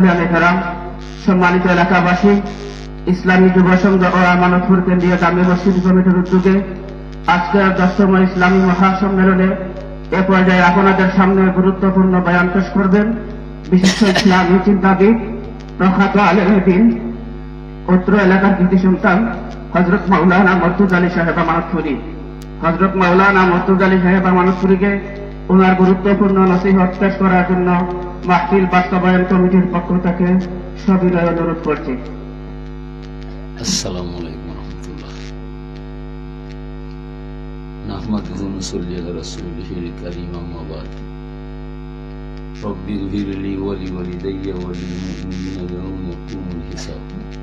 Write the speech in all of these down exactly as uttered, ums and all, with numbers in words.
কেরাম, সম্মানিত এলাকাবাসী, ইসলামী যুব সংঘ ও আমানতপুর কেন্দ্রীয় জামে মসজিদ কমিটির উদ্যোগে আজকের দশতম ইসলামী মহাসম্মেলনে এ পর্যায়ে আপনাদের সামনে গুরুত্বপূর্ণ বয়ান পেশ করবেন বিশিষ্ট ইসলামী চিন্তাবিদ, প্রখ্যাত আলেমে দিন, অত্র এলাকার কৃতি সন্তান হযরত মাওলানা মর্তুজা আলী সাহেব আমানতপুরী। হযরত মাওলানা মর্তুজা আলী সাহেব আমানতপুরীকে ওনার গুরুত্বপূর্ণ নসিহত পেশ করার জন্য মাহফিল বাস্তবায়ন কমিটির পক্ষ থেকে সবিনয় অনুরোধ করছি। السلام عليكم ورحمة الله. نحمده ونصلي على رسوله الكريم، أما بعد. رب اغفر لي ولوالدي وللمؤمنين يوم يقوم الحساب.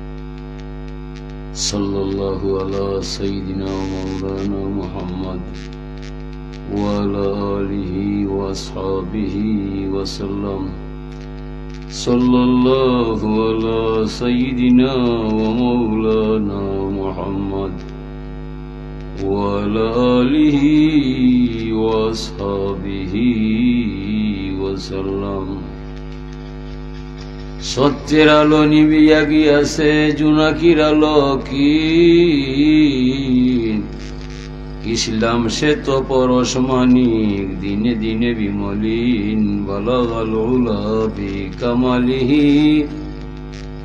صلى الله على سيدنا ومولانا محمد وعلى آله وأصحابه وسلم. صلى الله على سيدنا ومولانا محمد وعلى آله وأصحابه وسلم. সত্যের আলো নিবিয়া গিয়াছে, জুনাকির আলো কি? ইসলাম সে তো পরশ মানিক, দিনে দিনে বিমলিন। বালাগাল উলা বিকামালিহি,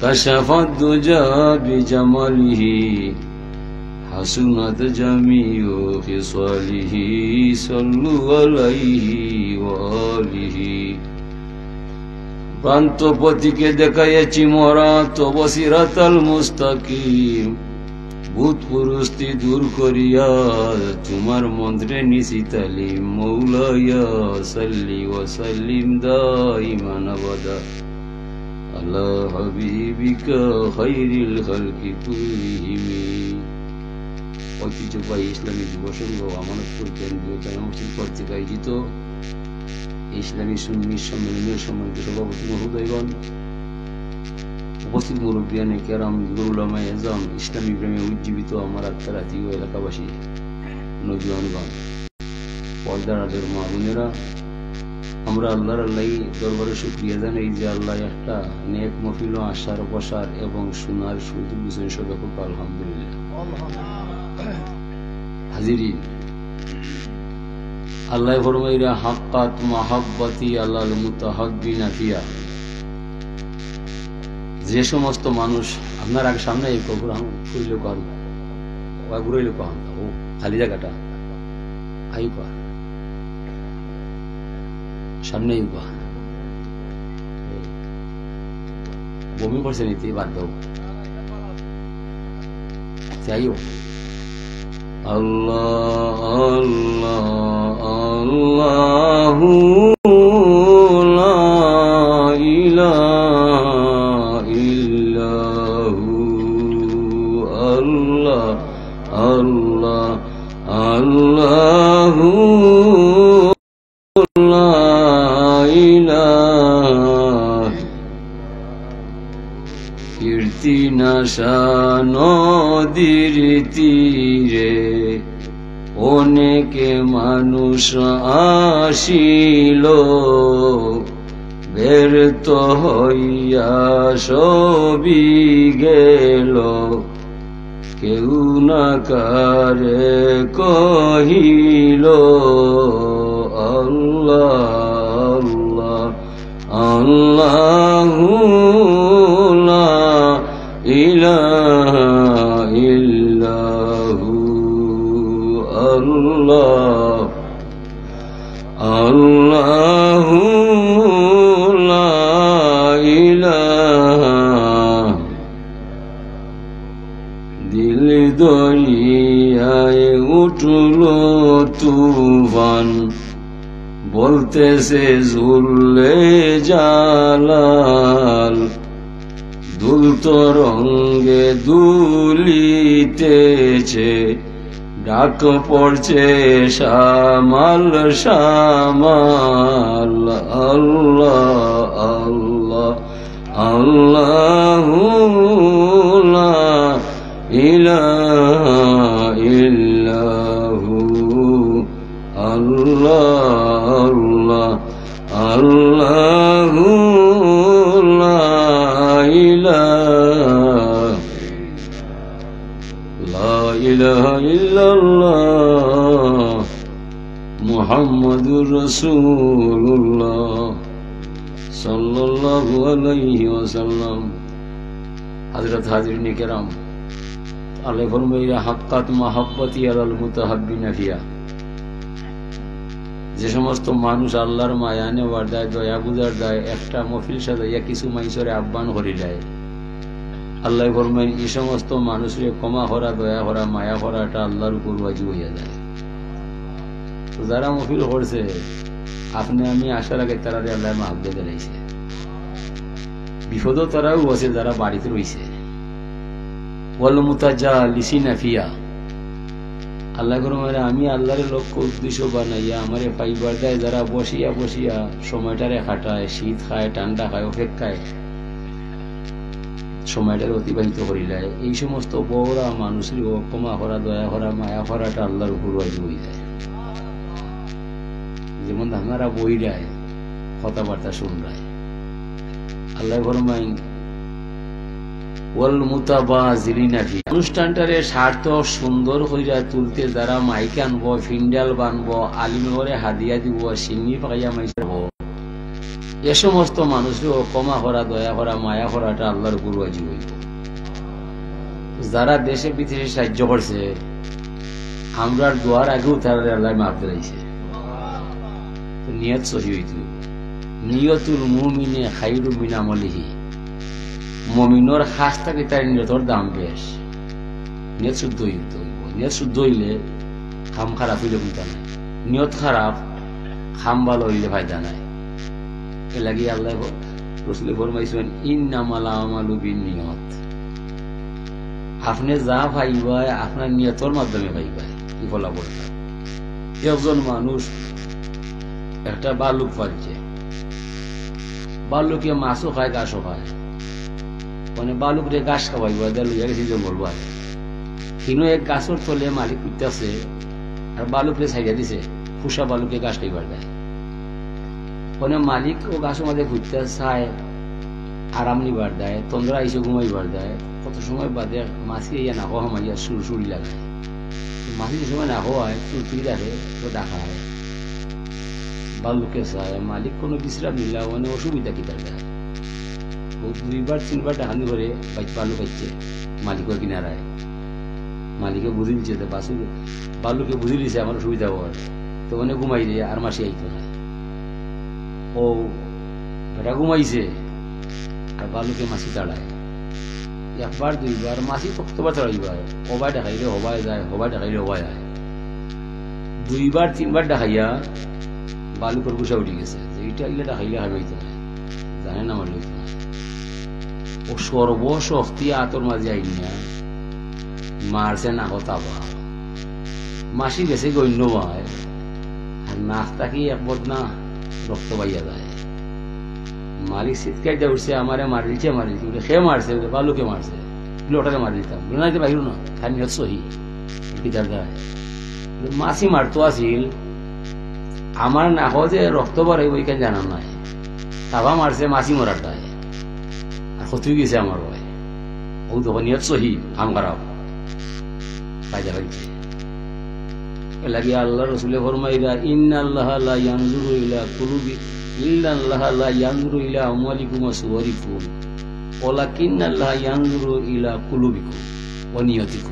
কাশাফাদ দুজা বিজামালিহি, হাসুনাত জামিউ খিসালিহি, সাল্লু আলাইহি ওয়া আলিহি। ভ্রান্ত পথিকে দেখাইয়াছি মোরা তব সিরাতাল মুস্তাকিম। ভুল-ভ্রান্তি দূর করিয়া তোমার মন্ত্রে নিছি তালিম। মাওলায়া সাল্লি ওয়া সাল্লিম দাইমান আবাদা আলা হাবিবিকা খাইরিল খালকি কুল্লিহিম। ঐতিহ্যবাহী ইসলামী যুব সংঘ আমানতপুর কেন্দ্রীয় জামে মসজিদ কর্তৃক আয়োজিত ইসলামী সুন্নি সম্মেলনের সম্মানিত সভাপতি মহোদয়গণ, উপস্থিত মুরব্বিয়ানে কেরাম, দিগর উলামায়ে এজাম, ইসলামী প্রেমে উজ্জীবিত আমার আত্মার আত্মীয় এলাকাবাসী, নওজোয়ানগণ, পর্দার আড়ালের মা বোনেরা, আমরা আল্লাহর আল্লাহ দরবারে শুকরিয়া জানাই যে আল্লাহ একটা নেক মহফিল আসার বসার এবং শোনার সুযোগ দিয়েছেন সবাইকে, আলহামদুলিল্লাহ। হাজিরিন, আল্লাহ ফরমাইরা, "হাক্কাত মাহাব্বাতি আলাল মুতাহাব্বিনা ফিয়া।" যে সমস্ত মানুষ, আপনার আগে সামনে এই কবর আম-, ফুরিলে কহান, ওয়া ঘুরাইলে কহান, ও খালি জায়গাটা, আই কহান, সামনে আই কহান। বমি করছে নিতে বাদ দাও। যাই হোক। আল্লাহ, আল্লাহ, আল্লাহু লা ইলাহা ইল্লাহু। আল্লাহ, আল্লাহ, আল্লাহু লা ইলাহা। কীর্তিনাশা নদীর তীরে অনেকে মানুষ আসিল, ব্যর্থ হইয়া সবই গেল। কেউ না কারে কহিল, আল্লাহ, আল্লাহ, আল্লাহু লা ইলাহা ইল্লাহু। আল্লাহ, আল্লাহু লা ইলাহা। দিল দরিয়ায় উঠল তুফান, বলতেছে জুল্লে জালাল। দুল তরঙ্গে দুলিতেছে, ডাক পড়ছে সামাল সামাল। আল্লাহ, আল্লাহ, আল্লাহু লা ইলাহা ইল্লাহু। আল্লাহ, আল্লাহ, আল্লাহু লা রাসূলুল্লাহ সাল্লাল্লাহু আলাইহি ওয়াসাল্লাম। হযরত হাজিরিন কেরাম, আল্লাহ ফরমাইরা, "হাক্কাত মাহাব্বাতি আলাল মুতাহাব্বিনা ফিহা।" যে সমস্ত মানুষ আল্লাহর মায়া নেওয়ার দায়, দয়া বুঝার দায়, একটা মহফিল সাজাইয়া কিছু মাইনষরে আহ্বান করিলায়, আল্লাহ ফরমাইন, এই সমস্ত মানুষরে ক্ষমা করা, দয়া করা, মায়া করাটা আল্লাহর উপর ওয়াজিব হইয়া যায়। তো যারা মহফিল করছে, আপনে আমি আসার আগে তারারে আল্লাহ মাফ দিয়া দিলাইছে। বিপদও তারাও আছে যারা বাড়িত রইছে। ওয়াল মুতাজালিসিনা ফিহা। আল্লাহ ফরমাইরা, আমি আল্লাহরে লক্ষ্য উদ্দেশ্য বানাইয়া আমারে পাইবার দায় যারা বসিয়া বসিয়া সময়টারে কাটায়, শীত খায়, ঠান্ডা খায়, অপেক্ষায় সময়টারে অতিবাহিত করিলায়, এই সমস্ত বউরা মানুষরে ক্ষমা করা, দয়া করা, মায়া করাটা আল্লাহর উপর ওয়াজিব হইয়া যায়। যেমন আপনারা বইরায়, কথাবার্তা শুনরায়, আল্লাহ ফরমাইন, "ওয়াল মুতাবাজিলিনা ফি।" অনুষ্ঠানটারে সার্থক সুন্দর কইরা তুলতে যারা মাইক আনবো, ফিন্ডাল বানবো, আলিমরে হাদিয়া দিব, শিন্নি পাকাইয়া মাইক আনবো, এ সমস্ত মানুষরেও ক্ষমা করা, দয়া করা, মায়া করাটা আল্লাহর উপর ওয়াজিব হইব। যারা দেশে বিদেশে সাহায্য করছে, আমরার দোয়ার আগেও তারারে আল্লাহ মাফ দিলাইছে। তো নিয়ত সহি হইতে হইব। নিয়তুল মুমিনে খাইরু মিন আমলিহি। মুমিনর খাস থাকি তার নিয়তর দাম বেশ। নিয়ত শুদ্ধ হইতে হইব। নিয়ত শুদ্ধ হইলে কাম খারাপ হইলে কুন্তা নাই। নিয়ত খারাপ, কাম ভালো হইলে ফায়দা নাই। এর লাগি আল্লাহ ফ-, রসুলে ফরমাইছেন, "ইন্নামাল আমালু বিন নিয়ত।" আপনে যা পাইবায়, আপনার নিয়তর মাধ্যমে পাইবায়। কি ফলাফলটা? একজন মানুষ একটা বালুক পালছে, বালুকে মাছও খায়, ঘাসও খায়। মানে বালুকরে ঘাস খাওয়াইবা, দে লইয়া গেছে জঙ্গল বায়। হিনো এক গাছর তলে মালিক হুইতাছে, আর বালুকরে ছাইড়া দিছে, পুষা বালুকে ঘাস খাইবার দায়। মানে মালিক ও গাছর মাঝে হুইতা চায়, আরাম নিবার দায়, তন্দ্রা আইছে ঘুমাইবার দায়। কত সময় বাদে মাছি আইয়া নাকো হামাইয়া সুরসুরি লাগায়। তো মাছি যে সময় নাকো হয়, চুলচুলি রাখে, তো ডাকা হয়। বালুকে চায়, মালিক কোনো বিশ্রাম নিলা, মানে অসুবিধা কিতার দায়। ও দুইবার তিনবার ডাকানি করে বাইত বালুক আইছে মালিকর কিনারায়। মালিকে বুঝিলছে যে বাসু-, বালুকে বুঝিলিছে আমার অসুবিধা হয়, তো মানে ঘুমাই দিয়ে আর মাছি আইতো না। ও বেটা ঘুমাইছে, আর বালুকে মাছি তাড়ায়। একবার দুইবার মাছি কতবার তাড়াইবা, হবায় ডাকাইলে হবায় যায়, হবায় ডাকাইলে হবায় যায়। দুইবার তিনবার ডাকাইয়া বালুকর গুসা উঠি গেছে যে ইটা ইলা ডাকাইলে হামাইতো না, জানে না মারলে হইতো না। ও সর্বশক্তি আতর মাঝে আইনিয়া মারছে না কথা বা মাছি গেছে গণ্য হয়, আর নাক থাকি এক বদনা রক্ত বাইয়া যায়। মালিক চিৎকার দিয়া উঠছে, "আমারে মারিলছে, মারিলছে।" বলে, "কে মারছে?" বলে, "বালুকে মারছে।" বলে, "ওটারে মারি দিতাম।" বলে, "না, এটা বাইর না, তার নিয়ত সহি।" কি দরকার? বলে, "মাছি মারতো আছিল, আমার নাকো যে রক্ত বাড়াইব, ওইখানে জানা নাই। তাবা মারছে, মাছি মরার দায়। আর ক্ষতি গেছে আমার ভাই।" ও তখন নিয়ত সহি, কাম খারাপ। ফায়দা হইছে। এর লাগি আল্লাহ রসুলে ফরমাইরা, "ইন্নাল্লাহা লা ইয়ানজুরু ইলা কুলুবি-, ইন্নাল্লাহা লা ইয়ানজুরু ইলা আমওয়ালিকুম ওয়া সুওয়ারিকুম, ওয়ালাকিন্নাল্লাহা ইয়ানজুরু ইলা কুলুবিকুম ওয়া নিয়তিকুম।"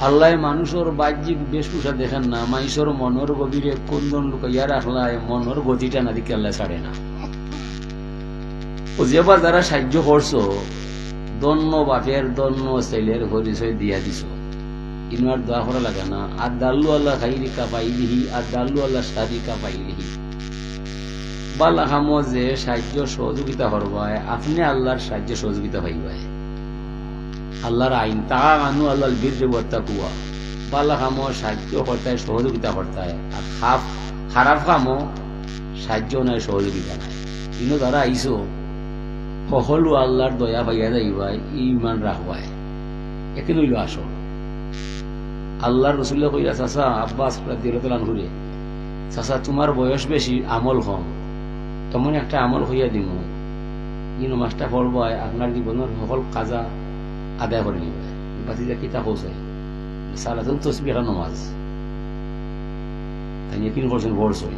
আল্লাহ মানুষর বাহ্যিক বেশভূষা দেখেন না, মানুষর মনর গভীরে কোন জন লুকাইয়া রাখলায়, মনর গতিটা না দেখে আল্লাহ ছাড়ে না। ও যেবার যারা সাহায্য করছো, ধন্য বাপের ধন্য ছেলের পরিচয় দিয়া দিছো। ইনো আর দোয়া করা লাগে না। আর দাল্লু আল্লাহ খাইরি কাফাইলিহি, আর দাল্লু আল্লাহ শারি কাফাইলিহি। বালা কামো যে সাহায্য সহযোগিতা করবায়, আপনে আল্লাহর সাহায্য সহযোগিতা পাইবায়। আল্লাহর আইন, তাআওয়ানু আলাল বিররি ওয়াত তাকওয়া। বালা কামো সাহায্য করতায়, সহযোগিতা করতায়। আর খাফ-, খারাপ কামো সাহায্য নাই, সহযোগিতা নাই। ইনো যারা আইছো, হকলউ আল্লাহর দয়া পাইয়া যাইবায়, ইমান রাখবায়। এখানে হইল আসল। আল্লাহর রসুলে কইরা, "চাচা," আব্বাস রাদিয়াল্লাহু তাআলা আনহুরে, "চাচা, তোমার বয়স বেশি, আমল কম। এমন একটা আমল কইয়া দিমু, ই নমাজটা পড়বায়, আপনার জীবনর হকল কাজা আদায় করি নিবায়।" বাতিজা কিতা কইছে? সালাতুন তসবিহা নমাজ। তাইন একিন করছইন ফরজ অয়।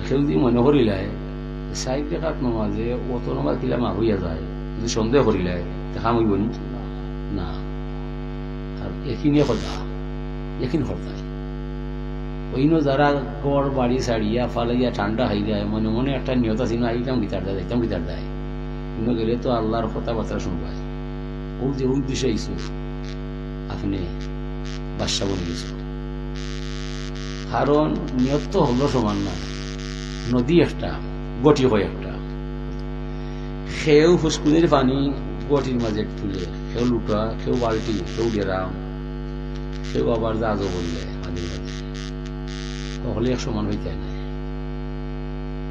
কেউ যদি মনে করিলায়, চাইর রেকাত নমাজে অত নমাজ কিলা মাফ অইয়া যায়, যদি সন্দেহ করিলায়, তে কাম অইবো নি? না। আর একিনে কথা, একিন করতায়। অইন্য যারা ঘর বাড়ি ছাড়িয়া ফালাইয়া ঠান্ডা খাইলায়, মনে মনে একটা নিয়ত আছে, না, আইতাম কিতার দায়, যাইতাম কিতার দায়। কিন্তু গেলে তো আল্লার কথাবার্তা শুনবায়। অউ যে উদ্দেশ্য আইছো, আপনে বাদশা বনি গেছো। কারণ নিয়ত তো হকলর সমান না, নদী একটা, ঘটি কয় একটা। কেউ ফুসকুনির পানি ঘটির মাঝে তুলে, কেউ লুটা, কেউ বালতি, কেউ ডেরাম, কেউ আবার জাহাজও বললে পানির মাঝে। হকলে এক সমান অইতায় নায়।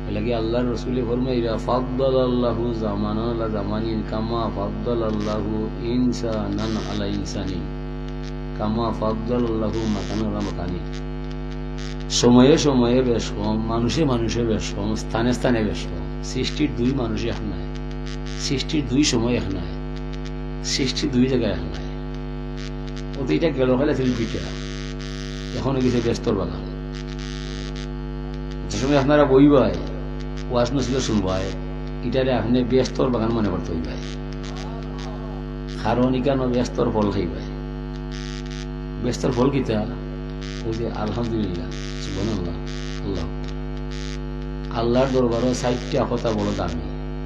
এরলাগি আল্লার রসুলে ফরমাইরা, "ফাদ্দালাল্লাহু জামানান আলা জামানিন কামা ফাদ্দালাল্লাহু ইনসানান আলা ইনসানিন, কামা ফাদ্দালাল্লাহু মাকানান আলা মাকানিন।" সময়ে সময়ে বেশ কম, মানুষে মানুষে বেশ কম, স্থানে স্থানে বেশ কম। সৃষ্টির দুই মানুষ এক নায়, সৃষ্টির দুই সময় এক নায়, সৃষ্টির দুই জায়গা এক নায়। অউ তো ইটা গেল কাইল আছিল ভিটা, অখন অই গেছে বেহেস্তর বাগান। যে সময় আপনারা বইবায়, ওয়াজ নসিহত শুনবায়, ইটারে আপনে বেহেস্তর বাগান মনে করতা অইবায়। কারণ ইখানো বেহেস্তর ফল খাইবায়। বেহেস্তর ফল কিতা? অউ যে আলহামদুলিল্লাহ, সুবহানাল্লাহ, আল্লাহু আকবার। আল্লার দরবারো চাইরটা কথা বড় দামি।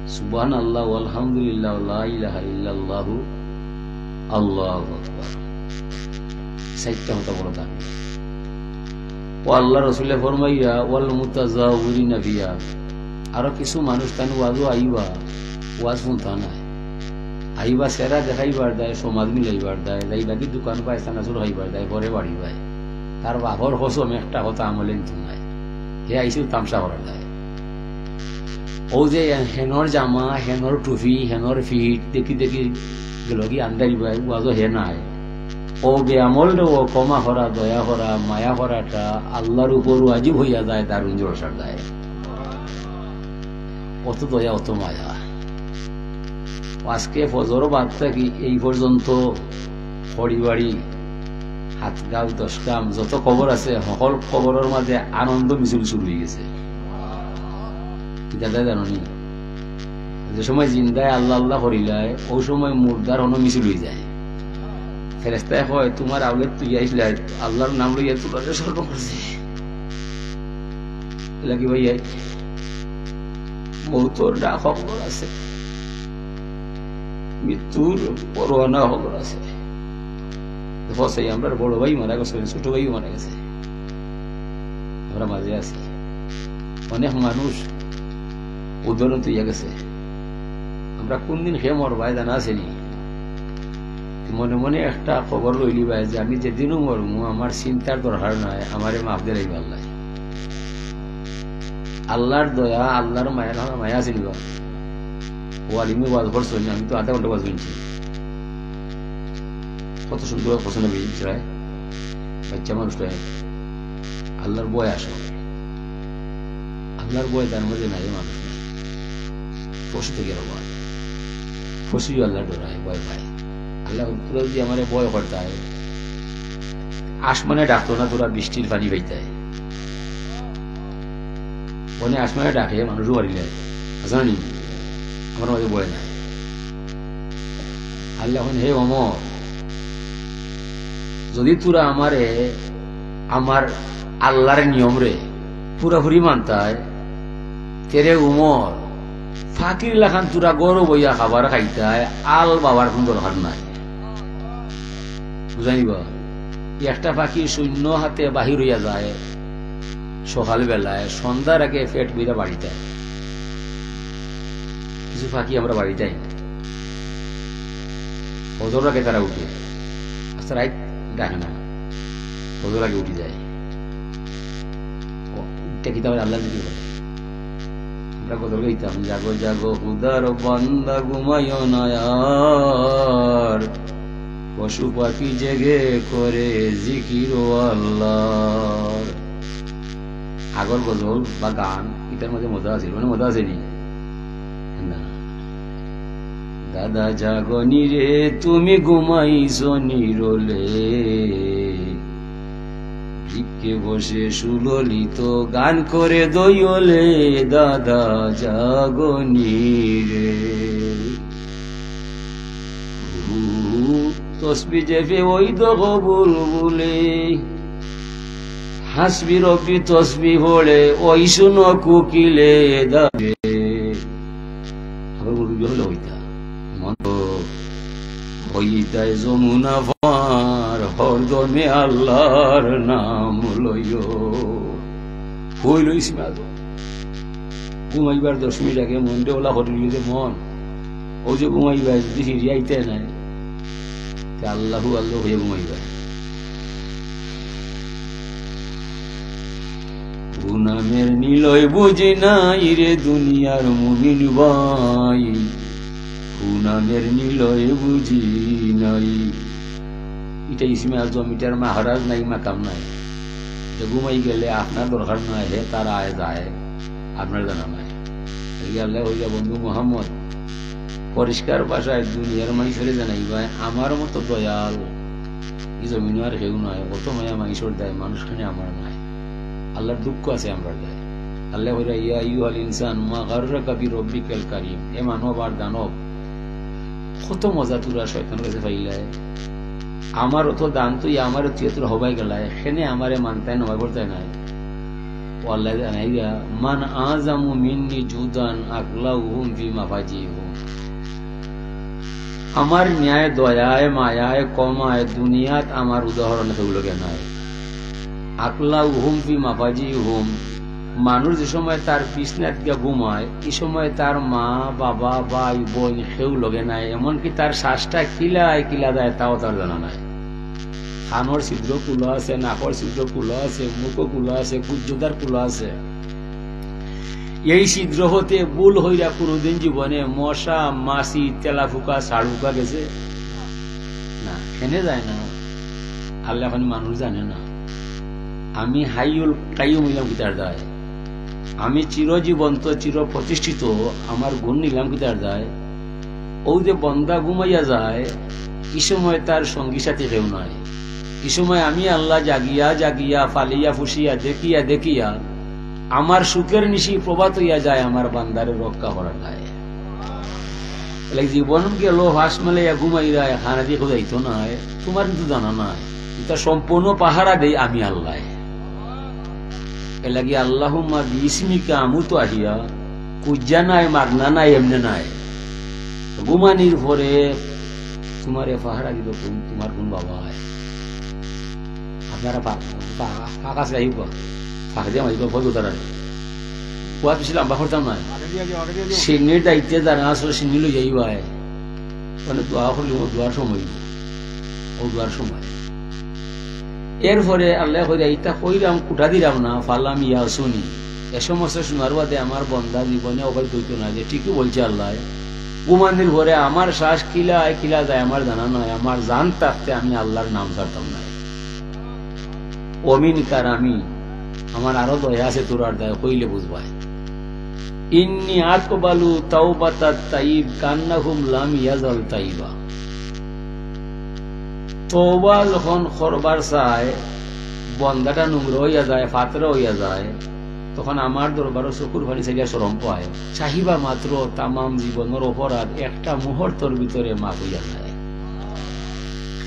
সুবহানাল্লাহ, আলহামদুলিল্লাহ, লা ইলাহা ইল্লাল্লাহু, আল্লাহু আকবার। চাইরটা কথা বড় দামি। অউ আল্লার রসুলে ফরমাইরা, "ওয়াল মুতাজাওয়িরিনা ফিহা।" আরো কিছু মানুষ তাইন ওয়াজো আইবা, ওয়াজ হুনতা নায়। আইবা চেহারা দেখাইবার দায়, সমাজ মিলাইবার দায়, যাইবা কি দোকান পায়, চানাচুর খাইবার দায়, পরে বাড়িবায়। তার বাপর কসম, একটা কথা আমলে নিতো নায়। হে আইছিল তামশা করার দায়। অউ যে হেনর জামা, হেনর টুপি, হেনর ফিট দেখি দেখি গেলগি আন্দাইবায়, ওয়াজো হে নায়। অউ বেআমলরে অউ ক্ষমা করা, দয়া করা, মায়া করাটা আল্লার উপর ওয়াজিব অইয়া যায় দারুন জলসার দায়। অত দয়া, অত মায়া। আজকে ফজর বাদ থাকি এই পর্যন্ত খড়িবাড়ি, হাতগাঁও, দশগাম যত কবর আছে, হকল কবরর মাঝে আনন্দ মিছিল শুরু অই গেছে। কিতা দায় জানো নি? যে সময় জিন্দায় আল্লাহ আল্লাহ করিলায়, অউ সময় মুর্দার অনো মিছিল অই যায়। ফেরেস্তায় কয়, "তুমার আওলাদ তুই আইসলায়, আল্লার নাম লইয়া তুমারে স্মরণ করছে।" এরলাগি ভাই, মউতর ডাক হকলর আছে, মৃত্যুর পরোয়ানা হকলর আছে। দেখো, সেই আমরার বড় ভাই মারা গেছে, ছোট ভাইও মারা গেছে, আমরা মাঝে আছি। অনেক মানুষ উদাহরণ তুইয়া গেছে। আমরা কুন দিন কে মরবায় জানা আছে নি? মনে মনে একটা খবর লইলিবায় যে আমি যেদিনও মরমু, আমার চিন্তার দরকার নাই, আমারে মাফ দিলাইবা আল্লায়। আল্লার দয়া, আল্লার মায়া, মায়া আছে নি বা? অউ আলিমে ওয়াজ করছইন, আমি তো আধা ঘন্টা ওয়াজ হুনছি। কত সুন্দর করছইন নবী ইসরায়, বাচ্চা মানুষটায়। আল্লার ভয় আসো, আল্লার ভয় তার মাঝে নাই, মানুষ নাই। পশু থাকি আরো ভয়, পশু আল্লার ডরায়, ভয় পায়। আল্লায় কইন, "তুরা যদি আমারে ভয় করতায়, আসমানে ডাকতো না, তুরা বৃষ্টির পানি পাইতায়।" অনে আসমানে ডাকে, মানুষও বাড়ি যায়। আছে না নি? আমরার মাঝে ভয় নাই। আল্লায় কইন, "হে ওমর, যদি তুরা আমারে, আমার আল্লার নিয়মরে পুরাপুরি মানতায়, তে রে উমর, ফাকির লাখান তুরা ঘরো বইয়া খাবার খাইতায়, আল বাবার কুন দরকার নাই।" বুঝাইনি বা? একটা ফাকি শূন্য হাতে বাহির অইয়া যায়, সকালবেলায়, সন্ধ্যার আগে পেট ভরিয়া বাড়িত আয়। কিছু ফাকি আমরা বাড়িত আই না। ফজর আগে তারা উঠে, আস্তা রাইত ডাকে না, ফজর আগে উঠি যায়। ও, ইটা কিতাবে আল্লাহ জিকির করে। আমরা গজল গাইতাম, "জাগো জাগো খুদার বান্দা ঘুমাইও না আর, পশু পাখি জেগে করে জিকির ও আল্লাহর।" আগর গজল বা গান, ইটার মাঝে মজা আছিল, মানে মজা আছে নি? না। দাদা জাগো নি রে, তুমি ঘুমাইছো নিরলে, বৃক্ষ বসে সুললিত গান করে দোয়লে দাদা জাগনি রে। হু, তসবি জেপে ওই দেখো বুলবুলে, হাসবি রব্বি তসবি পড়ে ওই শুনো কুকিলে দাবে। আবার মুরব্বি হলে হইতা মন হইতায় যমুনা পার, হরদমে আল্লাহর নাম লইও। হইল ইসমাইল। ঘুমাইবার দশ মিনিট আগে মনরে ওলা করি দিলে যে মন, ও যে ঘুমাইবা, যদি ফিরিয়া আইতে নাই, তে আল্লাহু আল্লাহু হইয়া ঘুমাইবা। গুনামের নিলয় বুঝি নাই রে দুনিয়ার মুমিন ভাই, গুনামের নিলয় বুঝি নাই। ইটা ইসমে আজম, ইটার মাহারাজ নাই, মাকাম নাই। যে ঘুমাই গেলে আপনার দরকার নাই, হে তার আয় যায়, আপনার জানা নাই। এই আল্লাহ হইয়া বন্ধু মোহাম্মদ, পরিষ্কার ভাষায় দুনিয়ার মাইনষরে জানাইবা, আমার মতো দয়াল ই জমিনো আর কেউ নাই। কত মায়া মাইনষর দেয়, মানুষ খানে আমার নাই। আল্লাহর দুঃখ আছে আমরার দেয়। আল্লাহ কইরা, "ইয়া আইয়ুহাল ইনসান মা গাররাকা বিরব্বিকাল কারীম।" এ মানব আর দানব, কত মজা তোরা শয়তানর কাছে পাইলায়। আমার অত দান তুই আমারে তুই তোরা হবাই গেলায়, এখানে আমারে মানতায় নমায় পড়তায় নাই। ও আল্লাহ জানাইরা, "মান আ'যামু মিন্নি জুদান আকলাউহুম ফি মাফাজিহুম।" আমার ন্যায় দয়ায়, মায়ায়, কমায়, দুনিয়াত আমার উদাহরণ কেউ লগে নাই। আকলাউহুম ফি মাফাজিহুম, মানুষ যে সময় তার বিছনাত গিয়া ঘুমায়, ই সময় তার মা, বাবা, ভাই, বইন কেউ লগে নাই, এমনকি তার শ্বাসটা কিলায় কিলা যায় তাও তার জানা নাই। কানর ছিদ্র খুলা আছে, নাকর ছিদ্র খুলা আছে, মুখও খুলা আছে, গুজ্জদার খুলা আছে। এই ছিদ্র হতে ভুল হইরা কোনোদিন জীবনে মশা, মাছি, তেলাফুকা, ছাড়ফুকা গেছে? না, কেনে যায় না। আল্লাহ এখন মানুষ জানে না। আমি হাইয়ুল কাইয়ুম অইলাম কিতার দায়? আমি চিরজীবন্ত, চির প্রতিষ্ঠিত, আমার গুণ নিলাম কিতার দায়? ও যে বন্দা ঘুমাইয়া যায়, ই সময় তার সঙ্গী সাথী কেউ নাই। ই সময় আমি আল্লাহ জাগিয়া জাগিয়া, ফালিয়া ফুসিয়া, দেখিয়া দেখিয়া আমার সুখের নিশি প্রভাত হইয়া যায় আমার বান্দারে রক্ষা করার দায়। তাহলে জীবন গেল, ফাঁস মেলাইয়া ঘুমাইরা, এখানে দিয়ে খোদাইতো নাই, তোমার কিন্তু জানা নাই। এটা সম্পূর্ণ পাহারা দেই আমি আল্লাহ। এর লাগি আল্লাহুম্মা বিইসমিকা আমুতু আহিয়া, কুজ্জা নাই, মাগনা নাই, এমনে নাই। ঘুমানির পরে তোমারে পাহারা দিল কোন, তোমার কোন বাবা হয়? আপনারা পা-, পা-, ফাঁকা আছে, আইবা। ফাঁকা দিয়ে আমার ফল উতারা। কোয়া বেশি লম্বা করতাম না। সিন্নির দায়িত্বে যারা আসলে সিন্নি লই যাইবা। মানে দোয়া করলে ও দোয়ার সময়, ও দোয়ার সময়। এরপরে আল্লাহ কইরা, "ইতা কইরাম, কুটা দিরাম না, ফালাম ইয়াসুনি।" এ সমস্ত শোনার বাদে আমার বন্দা জীবনে অবাধ্য হইতো না যে ঠিকই বলছে আল্লাহ। ঘুমানির পরে আমার শ্বাস কিলা, কিলা যায় আমার জানা নাই, আমার জান থাকতে আমি আল্লাহর নাম ছাড়তাম না। অমিন কারামি, আমার আরো দয়া আছে তোরার দায়, কইলে বুঝবায়। ইন্নি আকবালু তাওবাতাত তাইব কান্নাহুম লাম ইয়াজাল তাইবা। তওবা যখন করবার চায়, বন্দাটা নোংরা হইয়া যায়, ফাতরা হইয়া যায়, তখন আমার দরবারও চকুর পানি চাইয়া শরম পায়। চাহিবা মাত্র তামাম জীবনের অপরাধ একটা মুহূর্তর ভিতরে মাফ হইয়া যায়।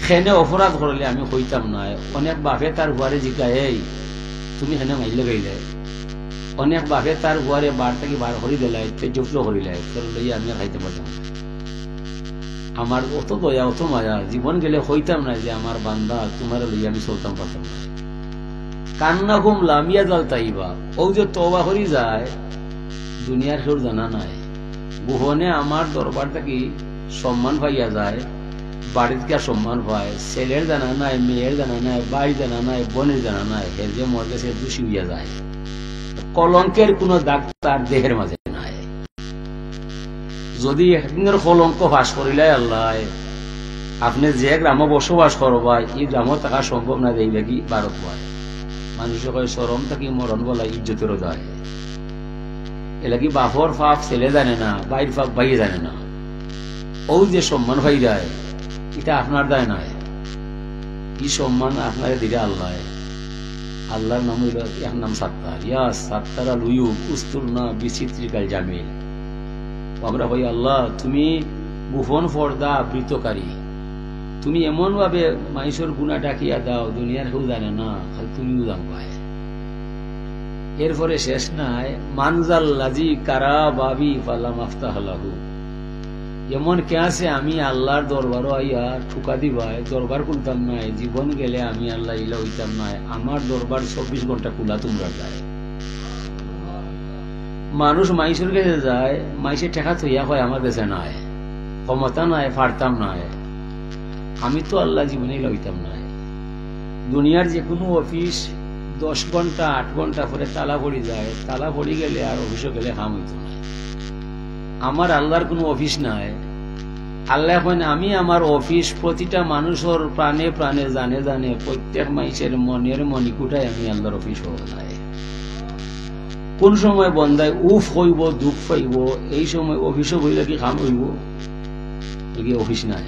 খেনে অপরাধ করলে আমি কইতাম না। অনেক বাপে তার ফুয়ারে জিকায়, "এই, তুমি খেনে মাইর লাগাইলে?" অনেক বাপে তার ফুয়ারে বার থাকি বার করি দিলায়, তে জুটলো করিলায়, তোর লইয়া আমি আর খাইতে পারতাম না। আমার অত দয়া, অত মায়া, জীবন গেলে কইতাম না যে আমার বান্দা, তোমারে লইয়া আমি চলতাম পারতাম না। কান্নাহুম লাম ইয়াজাল তাইবা, ও যে তওবা করি যায়, দুনিয়ার কেউ জানা নাই। গোপনে আমার দরবার থাকি সম্মান পাইয়া যায়, বাড়িত গিয়া সম্মান পায়, ছেলের জানা নাই, মেয়ের জানা নাই, ভাই জানা নাই, বোনের জানা নাই, হে যে মর গেছে দোষী হইয়া যায়। কলঙ্কের কোনো দাগ তার দেহের মাঝে নাই। যদি একদিনের কলঙ্ক ফাঁস করিলায় আল্লাহ, আপনি যে গ্রামো বসবাস করবায়, ই গ্রামো থাকা সম্ভব না, যাইবা কি ভারত হয়। মানুষে কয়, "শরম থাকি মরণ বলা ইজ্জতেরও দায়।" এর লাগি বাপর পাপ ছেলে জানে না, ভাইর পাপ ভাইয়ে জানে না। ও যে সম্মান পাইরায়, ইটা আপনার দায় নায়। ই সম্মান আপনারে দিরা আল্লাহ। আল্লাহর নাম অইলো এক নাম সাত্তার। ইয়া সাত্তার আল উয়ুব, উস্তুরনা বিসিত্রিকাল জামিল। আমরা কই, "আল্লাহ, তুমি গোপন পর্দা আবৃতকারী, তুমি এমন ভাবে মাইনষর গুনা ঢাকিয়া দাও, দুনিয়ার কেউ জানে না, খালি তুমিও জানবায়।" এরপরে শেষ নাই, "মানজাল লাজি কারা বাবি ফালাম আফতাহ লাহু।" এমন কে আছে আমি আল্লাহর দরবারো আইয়া ঠুকা দিবায়, দরবার খুলতাম নায়, জীবন গেলে আমি আল্লাহ ইলা অইতাম নায়, আমার দরবার চব্বিশ ঘন্টা খোলা তুমরার দায়। মানুষ মাইনষর গেছে যায়, মাইনষে টেকা থইয়া কয়, "আমার গেছে নায়, ক্ষমতা নায়, পারতাম নায়।" আমি তো আল্লাহ জীবনে ইলা অইতাম নায়। দুনিয়ার যে কোনো অফিস দশ ঘন্টা, আট ঘন্টা পরে তালা পড়ি যায়, তালা পড়ি গেলে আর অফিসো গেলে কাম অইতো নায়। আমার আল্লাহর কোনো অফিস নাই। আল্লাহ কইন, "আমি আমার অফিস প্রতিটা মানুষর প্রাণে প্রাণে, জানে জানে, প্রত্যেক মাইনষর মনের মণিকুঠায় আমি আল্লাহর অফিস হওয়া যায়।" কোন সময় বন্দায় উফ কইবো, দুখ পাইবো, এই সময় অফিসো বইলে কি কাম অইবো? কি অফিস নাই?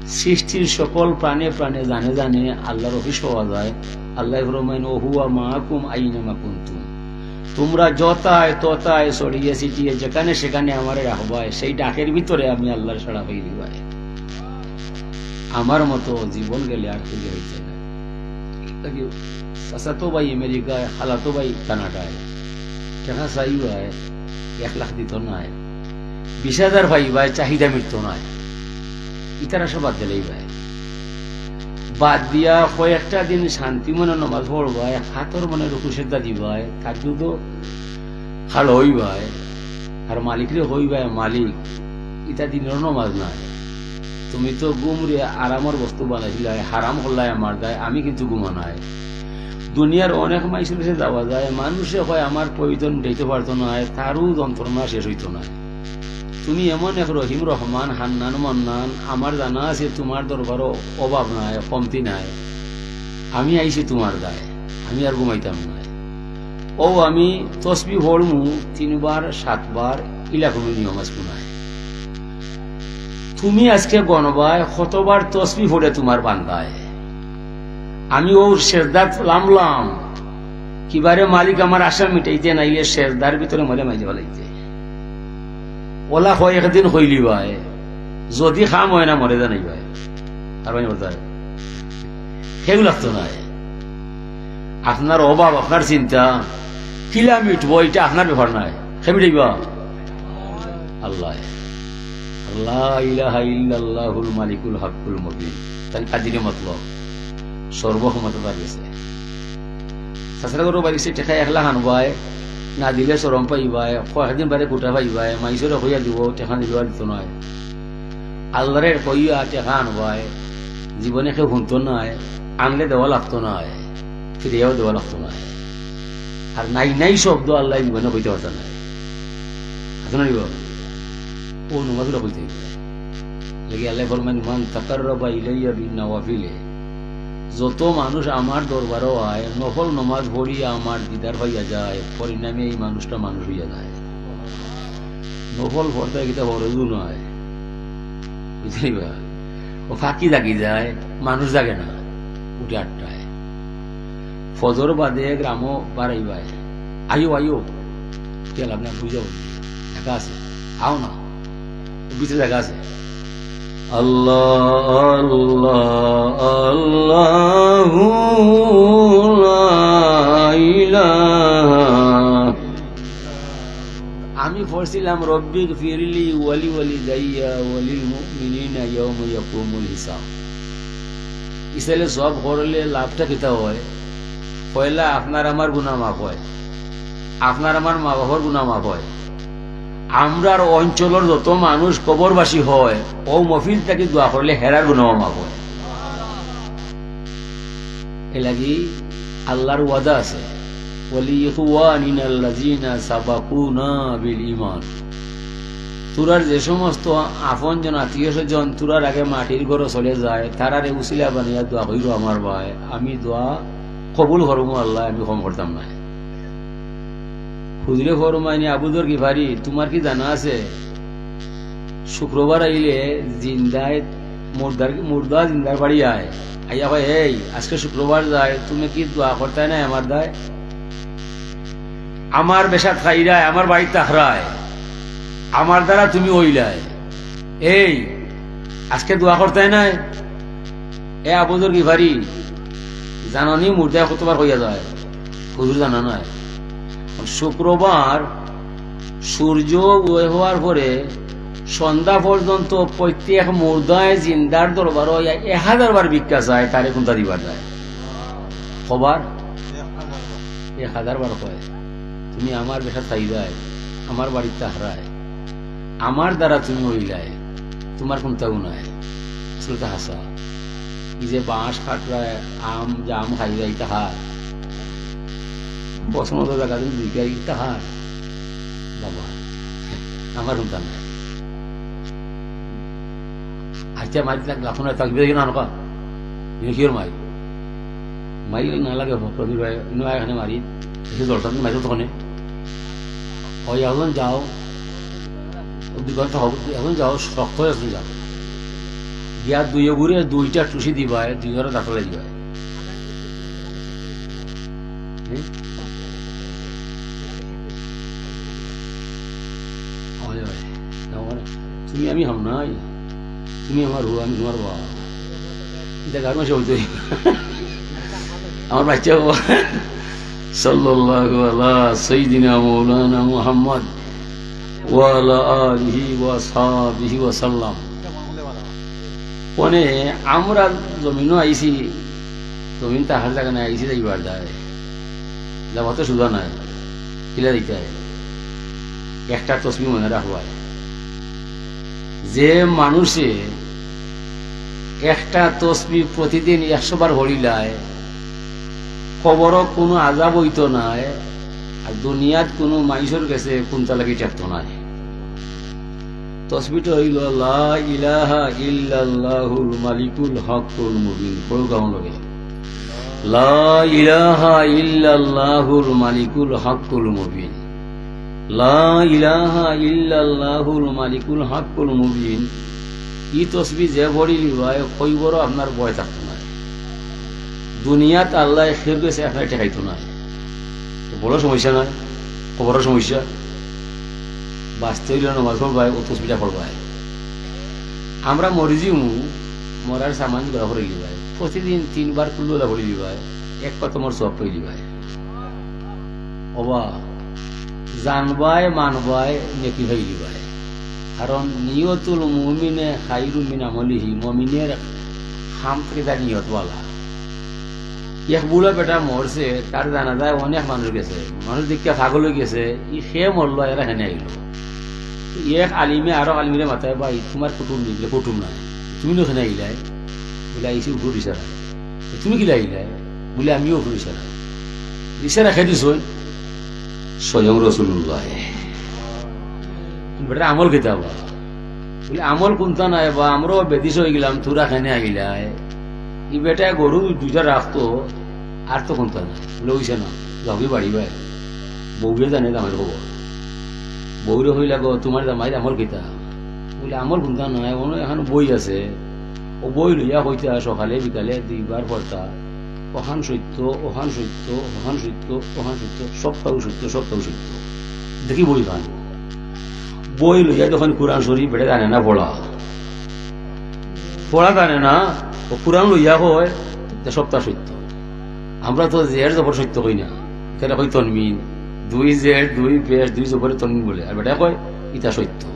সৃষ্টির সকল প্রাণে প্রাণে, জানে জানে আল্লাহর অফিস হওয়া যায়। আল্লাহ ফরমাইন, "ওহুয়া মাআকুম আইনামা কুনতুম।" তুমরা যতায় ততায় ছড়িয়ে ছিটিয়ে যেখানে সেখানে আমারে রাখবায়, সেই ডাকের ভিতরে আমি আল্লাহর সাড়া পাই দিবায়। আমার মতো জীবন গেলে আর খুঁজে হইতে না। চাচাতো ভাই আমেরিকায়, খালাতো ভাই কানাডায়, টেকা চাইবায়, এক লাখ দিতো নায়, বিশ হাজার পাইবায়, চাহিদা মিটতো নায়, ইতার আশা বাদ দিলাইবায়। বাদ দিয়া কয়েকটা দিন শান্তি মনে নমাজ পড়বায়, কাতর মনে রুকু সেজদা দিবায়, তাহাজ্জুদো খাড়া অইবায়, আর মালিকরে কইবায়, "মালিক, ইতা দিনর নমাজ নায়, তুমি তো ঘুমরে আরামর বস্তু বানাইলায়, হারাম করলায় আমার দায়, আমি কিন্তু ঘুমানায়।" দুনিয়ার অনেক মাইনষর গেছে যাওয়া যায়, মাইনষে কয়, "আমার প্রয়োজন মিটাইতে পারতো নায়, তারও যন্ত্রণা শেষ অইতো নায়।" তুমি এমন এক রহিম রহমান, হান্নান মান্নান, আমার জানা আছে তুমার দরবারো অভাব নাই, কমতি নাই। আমি আইছি তুমার দায়, আমি আর ঘুমাইতাম নায়। ও আমি তসবি পড়মু তিনবার, সাতবার, ইলা কুনু নিয়ম আছকু নায়। তুমি আজকে গণবায় কতবার তসবি পড়ে তুমার বান্দায়। আমি অউ সেজদাত লামলাম, কিবারে মালিক আমার আশা মিটাইতে নাইলে সেজদার ভিতরে মরে মাইরে ফালাইতে। ওলা কয় একদিন কইলিবায়, যদি কাম অয় না মরে জানাইবায়। আর মানে বলতে হয়, কেউ লাগতো নায়। আপনার অভাব, আপনার চিন্তা, কিলা মিটবো, ইটা আপনার ব্যাপার নায়। কে মিটাইবা? আল্লাহ। লা ইলাহা ইল্লাল্লাহুল মালিকুল হাক্কুল মুবিন। তান কাদিরে মতলব সর্বক্ষমতা তার গেছে। চাচার ঘরো বাড়ি গেছে, টেকা এক লাখ আনবায়, না দিলে শরম পাইবায়, কয়েকদিন বাদে কুটা পাইবায়, মাইনষরে কইয়া দিবো, টেকা নিলে আর দিতো নায়। আল্লাহরে কইয়া টেকা আনবায়, জীবনে কেউ হুনতো নায়, আনলে দেওয়া লাগতো নায়, ফিরিয়াও দেওয়া লাগতো নায়। আর নাই নাই শব্দ আল্লাহ জীবনে কইতে পারতো নায়। আছে না নি বাবা? ও নমাজগুলো কইতে হইবে। লেগে আল্লাহ ফরমান, "মান তাকাররাবা ইলাইয়া বিন নওয়াফিলে।" যত মানুষ আমার দরবারো আয়, নফল নমাজ পড়িয়া আমার দিদার পাইয়া যায়, পরিণামে এই মানুষটা মানুষ অইয়া যায়। নফল পড়তে কিতা ফরজও নায়, বুঝলি বা? ও ফাঁকি জাগি যায়, মানুষ জাগে না, উঠে আটটায়। ফজর বাদে গ্রামো বাড়াইবায়, "আইও, আইও।" কেলা আপনে বুঝাও, জাগা আছে, আও না, ভিতরে জাগা আছে। আল্লাহ, আল্লাহ, আল্লাহু লা ইলাহা। আমি পড়ছিলাম, "রব্বিগফিরলি ওয়ালি ওয়ালিদাইয়া ওয়ালিল মুমিনিনা ইয়াউমা ইয়াকুমুল হিসাব।" ইসালে সব করলে লাভটা কিতা হয়? পয়লা আপনার আমার গুনা মাফ হয়, আপনার আমার মা বাবার গুনা মাফ হয়। আমরার অঞ্চলর যত মানুষ কবরবাসী হয়, ও মফিল থাকি দোয়া করলে হেরার গুনাও মাফ হয়। এর লাগি আল্লাহর ওয়াদা আছে, "ওয়ালি ইখওয়ানিনাল্লাযিনা সাবাকুনা বিল ঈমান।" তুরার যে সমস্ত আপনজন, আত্মীয় স্বজন তুরার আগে মাটির ঘরো চলে যায়, তারারে উসিলা বানাইয়া দোয়া কইরো আমার ভাই, আমি দোয়া কবুল করমু আল্লাহ, আমি কম করতাম না। হুজুরে ফরমাইনি, "আবু যর গিফারি, তুমার কি জানা আছে, শুক্রবার আইলে জিন্দায় মুর্দার, মুর্দা জিন্দার বাড়ি আয়, আইয়া কয়, "এই, আজকে শুক্রবার যায়, তুমি কি দোয়া করতায় নায় আমার দায়? আমার বেশাত খাইরায়, আমার বাড়িত থাকরায়, আমার দ্বারা তুমি অইলায়। এই, আজকে দোয়া করতায় নায়?" এ আবুজর গিফারি, জানো নি মুর্দায় কতবার কইয়া যায়? হুজুর জানা নাই। শুক্রবার সূর্য উদয় হওয়ার পরে সন্ধ্যা পর্যন্ত প্রত্যেক মুর্দায় জিন্দার দরবারো এক হাজার বার ভিক্ষা চায়, তারে কুন্তা দিবার যায়। কয়বার? এক হাজার বার কয়, "তুমি আমার বেশাত খাইরায়, আমার বাড়িত থাকরায়, আমার দ্বারা তুমি অইলায়, তুমার কুন্তাও নাই।" আসলে তো হাছা। ই যে বাঁশ কাটরায়, আম, জাম খাইরায়, ইতা কার? বসন্ত জাগা তুমি দুইটা, ইতা কার? বাবা, আমার কুন্তা নাই। আচ্ছা, মাই লাখ-, লাখো না থাকবে, না নকা? ইনো কিওর মাই? মাই না লাগে, প্রদীপ ভাই, ইনো আয় এখানে মারি। এসে দরকার নেই, মাই তো তখনে। ওই এখন যাও, ও দুই ঘন্টা হবে, এখন যাও, শক্ত হয়ে এখন যাও। গিয়া দুই ঘুরে দুইটা টুসি দিবায়, দুই ঘরে দাঁত লাগিবায়। হুম? ওই, ওই, ওই, তুমি আমি হম নাই, তুমি আমার হু, আমি তোমার বাবা। ইটা গার মাসে হইতে আমার বাচ্চা বাবা। সাল্লাল্লাহু আলা সাইয়্যিদিনা মাওলানা মুহাম্মদ ওয়া আলা আলিহি ওয়া সাহবিহি ওয়া সাল্লাম। মানে আমরা জমিনও আইছি, জমিন থাকার জাগা নাই, আইছি যাইবার যায়। যাওয়া তো সুজা নাই, কিলা দিতে হয়। একটা তসবি মনে রাখবায়, যে মানুষে একটা তসবি প্রতিদিন একশো বার পড়িলায়, কবরো কুনু আজাব অইতো নায়, আর দুনিয়াত কুনু মাইনষর গেছে কুন্তা লাগি ঠেকতো নায়। তসবিটা অইলো, "লা ইলাহা ইল্লাল্লাহুল মালিকুল হকুল মুবিন।" পড়ো কেমন লাগে? "লা ইলাহা ইল্লাল্লাহুল মালিকুল হকুল মুবিন। লা ইলাহা ইল্লাল্লাহুল মালিকুল হকুল মুবিন।" ই তসবি যে পড়িলিবায়, কইবরও আপনার ভয় থাকতো নায়। দুনিয়াত আল্লায় খের গেছে আপনার ঠেকাইতো নায়। বড় সমস্যা নায়, কবরর সমস্যা। বাঁচতে অইলে নমাজ পড়বায়, ও তসবিটা পড়বায়। আমরা মরি যিমু, মরার সামান গুলা পড়িলিবায়। প্রতিদিন তিনবার কুল্লু আল্লাহ পড়িলিবায়, এক খতমর সওয়াব পাইলিবায়। ওবা, জানবায়, মানবায়, নেকি পাইলিবায়। কারণ নিয়তুল মুমিনে খাইরু মিন আমলিহি, মুমিনের কাম থাকি তার নিয়ত ভালা। এক বুড়া বেটা মরছে, তার জানাজায় অনেক মানুষ গেছে, মানুষ দেখিয়া পাগল অইগেছে, ই কে মরলো, এরা কেনে আইলো। এক আলিমে আরক আলিমরে মাতায়, "ভাই, তুমার কুটুম নি?" বুলে, "কুটুম নায়।" "তুমি নু কেনে আইলায়?" বুলে, "আইছি উটুর ইশারায়।" "তুমি কিলা আইলায়?" বুলে, "আমিও উটুর ইশারায়।" ইশারা কে দিছইন? স্বয়ং রাসুলুল্লায়। বেটার আমল কিতা বা? বুলে, "আমল কুন্তা নাই বা, আমরাও বেদিশা অইগেলাম, তুরা কেনে আইলায়?" ই বেটায় গরু দুইটা রাখতো, আর তো কুন্তা নাই। বুলে, "অইছে না, যাওগি বাড়িবায়।" বউয়ে জানে জামাইর খবর। বউরে কইলা, "গো, তুমার জামাইর আমল কিতা?" বুলে, "আমল কুন্তা নাই, অনো একখান বই আছে, ও বই লইয়া কইতা সকালে বিকালে দুইবার পড়তা, অখান সত্য, অখান সত্য, অখান সত্য, অখান সত্য, সবটাউ সত্য, সবটাউ সত্য।" দেখি বইখান। বই লইয়া যখন কোরআন শরীফ বেটায় জানে না পড়া, পড়া জানে না, ও কোরআন লইয়া কয় যে সবটা সত্য। আমরা তো জের জবর সত্য কই না, এখানে কই তনমিন, দুই জের, দুই পেশ, দুই জবরে তনমিন বলে, আর বেটায় কয় ইটা সত্য।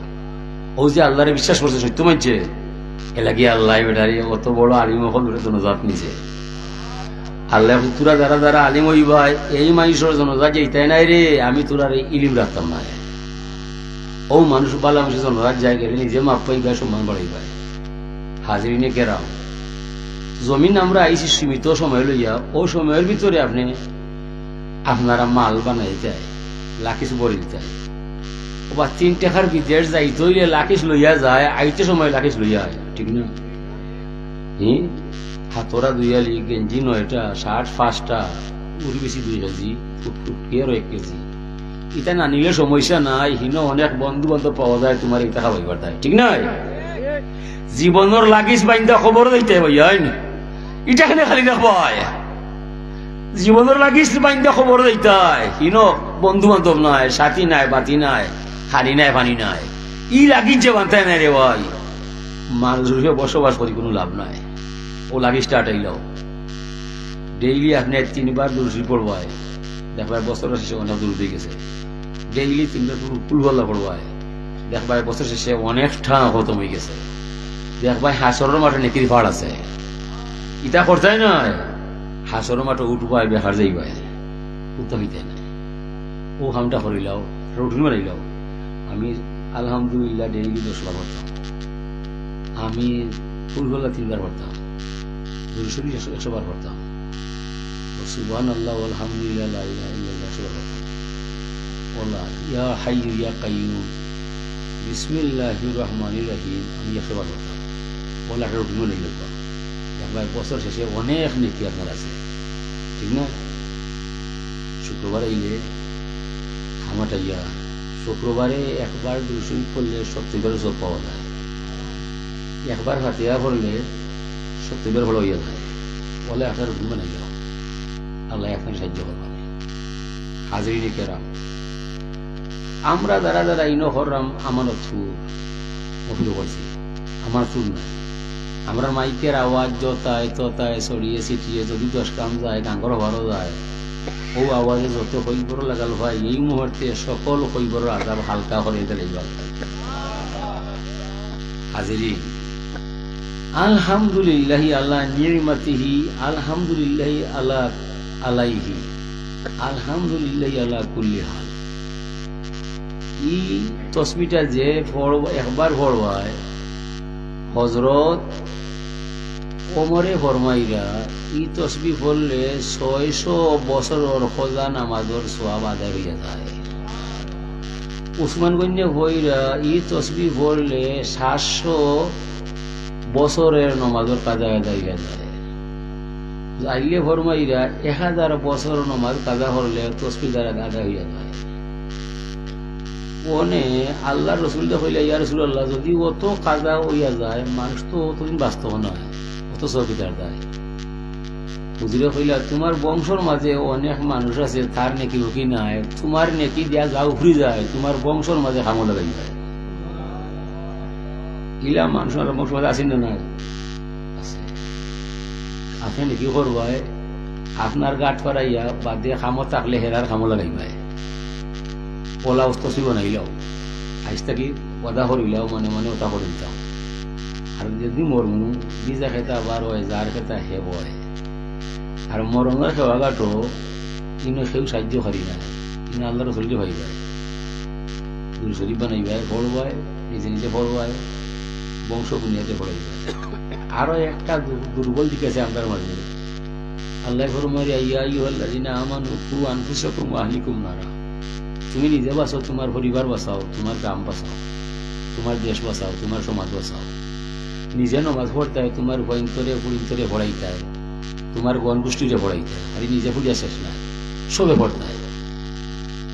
ও যে আল্লারে বিশ্বাস করছে, সত্য মানছে, এর লাগি আল্লায় বেটারে অত বড় আলিম অকল বেটার জনাজাত নিছে। আল্লায় কইন, "তুরা যারা যারা আলিম অইবায়, এই মাইনষর জনাজাত যাইতায় নায় রে, আমি তুরারে ইলিম রাখতাম নায়।" ও মানুষ, ভালা মানুষর জনাজাত যাইগেলে নিজে মাফ পাইবায়, সম্মান বাড়াইবায়। হাজিরিনে কেরাম, জমিন আমরা আইছি সীমিত সময় লইয়া, ও সময়র ভিতরে আপনে আপনারা মাল বানাইতায়, লাকিস ভরি দিতায়। ওবা তিন টেকার বিদেশ যাইতে অইলে লাকিস লইয়া যায়, আইতে সময় লাকিস লইয়া আয়, ঠিক না? হুম? হাতরা দুই আলি, গেঞ্জি নয়টা, শার্ট পাঁচটা, উড়ি বেশি দুই কেজি, ফুটফুট কি আরো এক কেজি। ইতা না নিলে সমস্যা নাই, হিনো অনেক বন্ধু বান্ধব পাওয়া যায়, তুমার ইতা খাওয়াইবার দায়, ঠিক না? জীবনর লাগিস বাইন্দা খবর দিতে ভাই, হয় না? ইটা কেনে খালি রাখবায়? জীবনর লাগিজ বান্ধিয়া কবরো যাইতায়, ইনো বন্ধু বান্ধব নাই, সাথী নাই, বাতি নাই, খানি নাই, পানি নাই। ই লাগিজ যে বান্ধিতায় নায় রে ভাই, মানুষর লগে বসবাস করি কুনু লাভ নাই। অউ লাগিজটা আটাইলাও। ডেইলি আপনে তিনবার দুরুদ শরিফ পড়বায়, দেখবায় বছরর শেষে অনেক দুরুদ অইগেছে। ডেইলি তিনবার কুল-, কুলহু আল্লাহ পড়বায়, দেখবায় বছর শেষে অনেকটা খতম অইগেছে। দেখবায় হাশরর মাঠে নেকির পাহাড় আছে। ইতা করতায় নায়, হাশরর মাঠে উঠবায়, বেকার যাইবায়, উঠতা অইতায় নায়। অউ কামটা করিলাও, রুটিন বানাইলাও। আমি আলহামদুলিল্লাহ ডেইলি দশ বার পড়তাম। আমি কুলহু আল্লাহ তিনবার পড়তাম, দুরুদ শরিফ একশো, একশো বার পড়তাম। সুবহানাল্লাহ, আলহামদুলিল্লাহ, লা ইলাহা ইল্লাল্লাহ একশো বার পড়তাম। অলা ইয়া হাইয়ু ইয়া কাইয়ুম, বিসমিল্লাহির রহমানির রহিম, আমি একশো বার পড়তাম। অলা একটা রুটিন বানাইলাও। দেখবায় বছর শেষে অনেক নেকি আপনার আছে, ঠিক না? শুক্রবার আইলে কাম আটাইয়া, শুক্রবারে একবার দুরুদ শরিফ পড়লে সত্তইর সওয়াব পাওয়া যায়। একবার ফাতিহা পড়লে সত্তইর ফল অইয়া যায়। অলা আপনার রুটিন বানাইলাও, আল্লায় আপনারে সাহায্য করবা। হাজিরিনে কেরাম, আমরা যারা যারা ইনো কররাম আমানতপুর, অফিসো করছি, আমানতপুর নায়। আমরার মাইকর আওয়াজ যতায় ততায় ছড়িয়ে ছিটিয়ে যদি দশ গ্রাম যায়, গাঙ্গর হবারও যায়, অউ আওয়াজে যত কইবরর লাগাল পায়, এই মুহূর্তে সকল কইবরর আজাব হালকা করি দিলাইবা। হাজিরিন, আলহামদুলিল্লাহি আলা নি'মাতিহি, আলহামদুলিল্লাহি আলা, আলাইহি, আলহামদুলিল্লাহি আলা কুল্লি হাল। ই তসবিটা যে পড়-, একবার পড়বায়, হজরত ওমরে ফরমাইরা, ই তসবি পড়লে ছয়শো বছরর কাজা নামাজর সওয়াব আদায় অইয়া যায়। উসমান গনিয়ে কইরা, ই তসবি পড়লে সাতশো বছরর নমাজর কাজা আদায় অইয়া যায়। আইলে ফরমাইরা, এক হাজার বছর নমাজ কাজা করলে তসবি দ্বারা আদায় অইয়া যায়। অনে আল্লার রসুলে কইলা, ইয়া রাসুলাল্লাহ, যদি অত কাজা অইয়া যায়, মানুষ তো অতদিন বাঁচতো নায়, অত সব কিতার দায়। হুজুরে কইলা, তুমার বংশর মাঝে অনেক মানুষ আছে, তার নেকি উকি নাই, তুমার নেকি দিয়া যা উফরি যায়, তুমার বংশর মাঝে কামো লাগাইবায়। ইলা মানুষ আর বংশর মাঝে আছে না নাই? আছে। আপনে নেকি করবায়, আপনার গাট ফাড়াইয়া বাদে কামো থাকলে হেরার কামো লাগাইবায়। অলা তসবি বানাইলাও, আইজ থাকি ওয়াদা করিলাও, মনে মনে ওটা করি দিতাম। আর যদি মরমু, যে যার খেতা বার অয়, যার খেতা হে বয়। আর মরণর খেওয়া ঘাটো ইনো কেউ সাহায্য করি না, ইনো আল্লার রসুলরে পাইবায়। দুরুদ শরিফ বানাইবায়, পড়বায়, নিজে নিজে পড়বায়, বংশ বুনিয়াদে পড়াইবায়। আরো একটা দু-, দুর্বল দিক আছে আমরার মাঝে। আল্লায় ফরমাইরা, ইয়া আইয়ুহাল্লাযীনা আমানু কু আনফুসাকুম ওয়া আহলিকুম নারা। তুমি নিজে বাঁচো, তুমার পরিবার বাঁচাও, তুমার গ্রাম বাঁচাও, তুমার দেশ বাঁচাও, তুমার সমাজ বাঁচাও। নিজে নমাজ পড়তায়, তুমার ফুয়াইন্তরে, ফুড়িন্তরে পড়াইতায়, তুমার গণ গোষ্ঠীরে পড়াইতায়, খালি নিজে পড়িয়া শেষ নায়, সবে পড়তায়।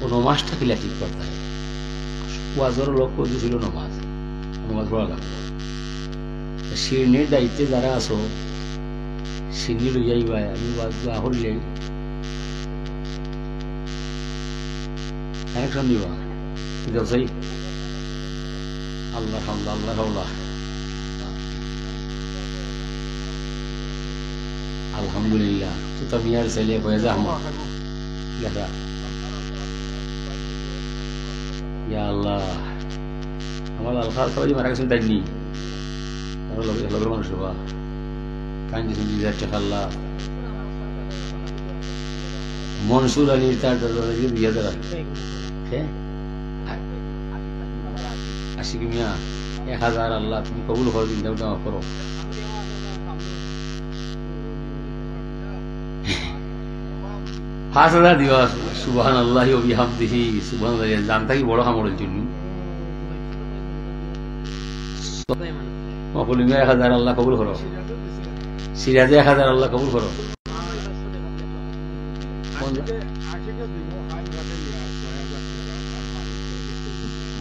অউ নমাজটা কিলা ঠিক করতায়। ওয়াজর লক্ষ্য উদ্দেশ্য অইলো নমাজ, নমাজ পড়া লাগবো। শিরনির দায়িত্বে যারা আছো, শিরনি লইয়া আইবায়, আমি ওয়াজ দোয়া করিলাই। কানেকশন দিবা। কি দেও চাই? আল্লাহ, আল্লাহ, আল্লাহ, আল্লাহ। আলহামদুলিল্লাহ। তো তুমি আর ছেলে হয়ে যা আমার। দেখা। ইয়া আল্লাহ। আমার আলফা সবাই মারা গেছেন, তাই নি? আমার লগে, লগের মানুষ বা। কাঞ্জি সুঞ্জি যাচ্ছে খাল্লা। মনসুর আলী তার দাদা দাদিকে দিয়া দেওয়া। কে? আশিক মিয়া, এক হাজার আল্লাহ, তুমি কবুল করো, দিন দাও, দাও করো। পাঁচ হাজার দিবা, সুবহানাল্লাহি ওয়া বিহামদিহি, সুবহানাল্লাহ, জানতা কি বড় কাম করার জন্য। মকবুল মিয়া এক হাজার আল্লাহ কবুল করো। সিরাজে এক হাজার আল্লাহ কবুল করো।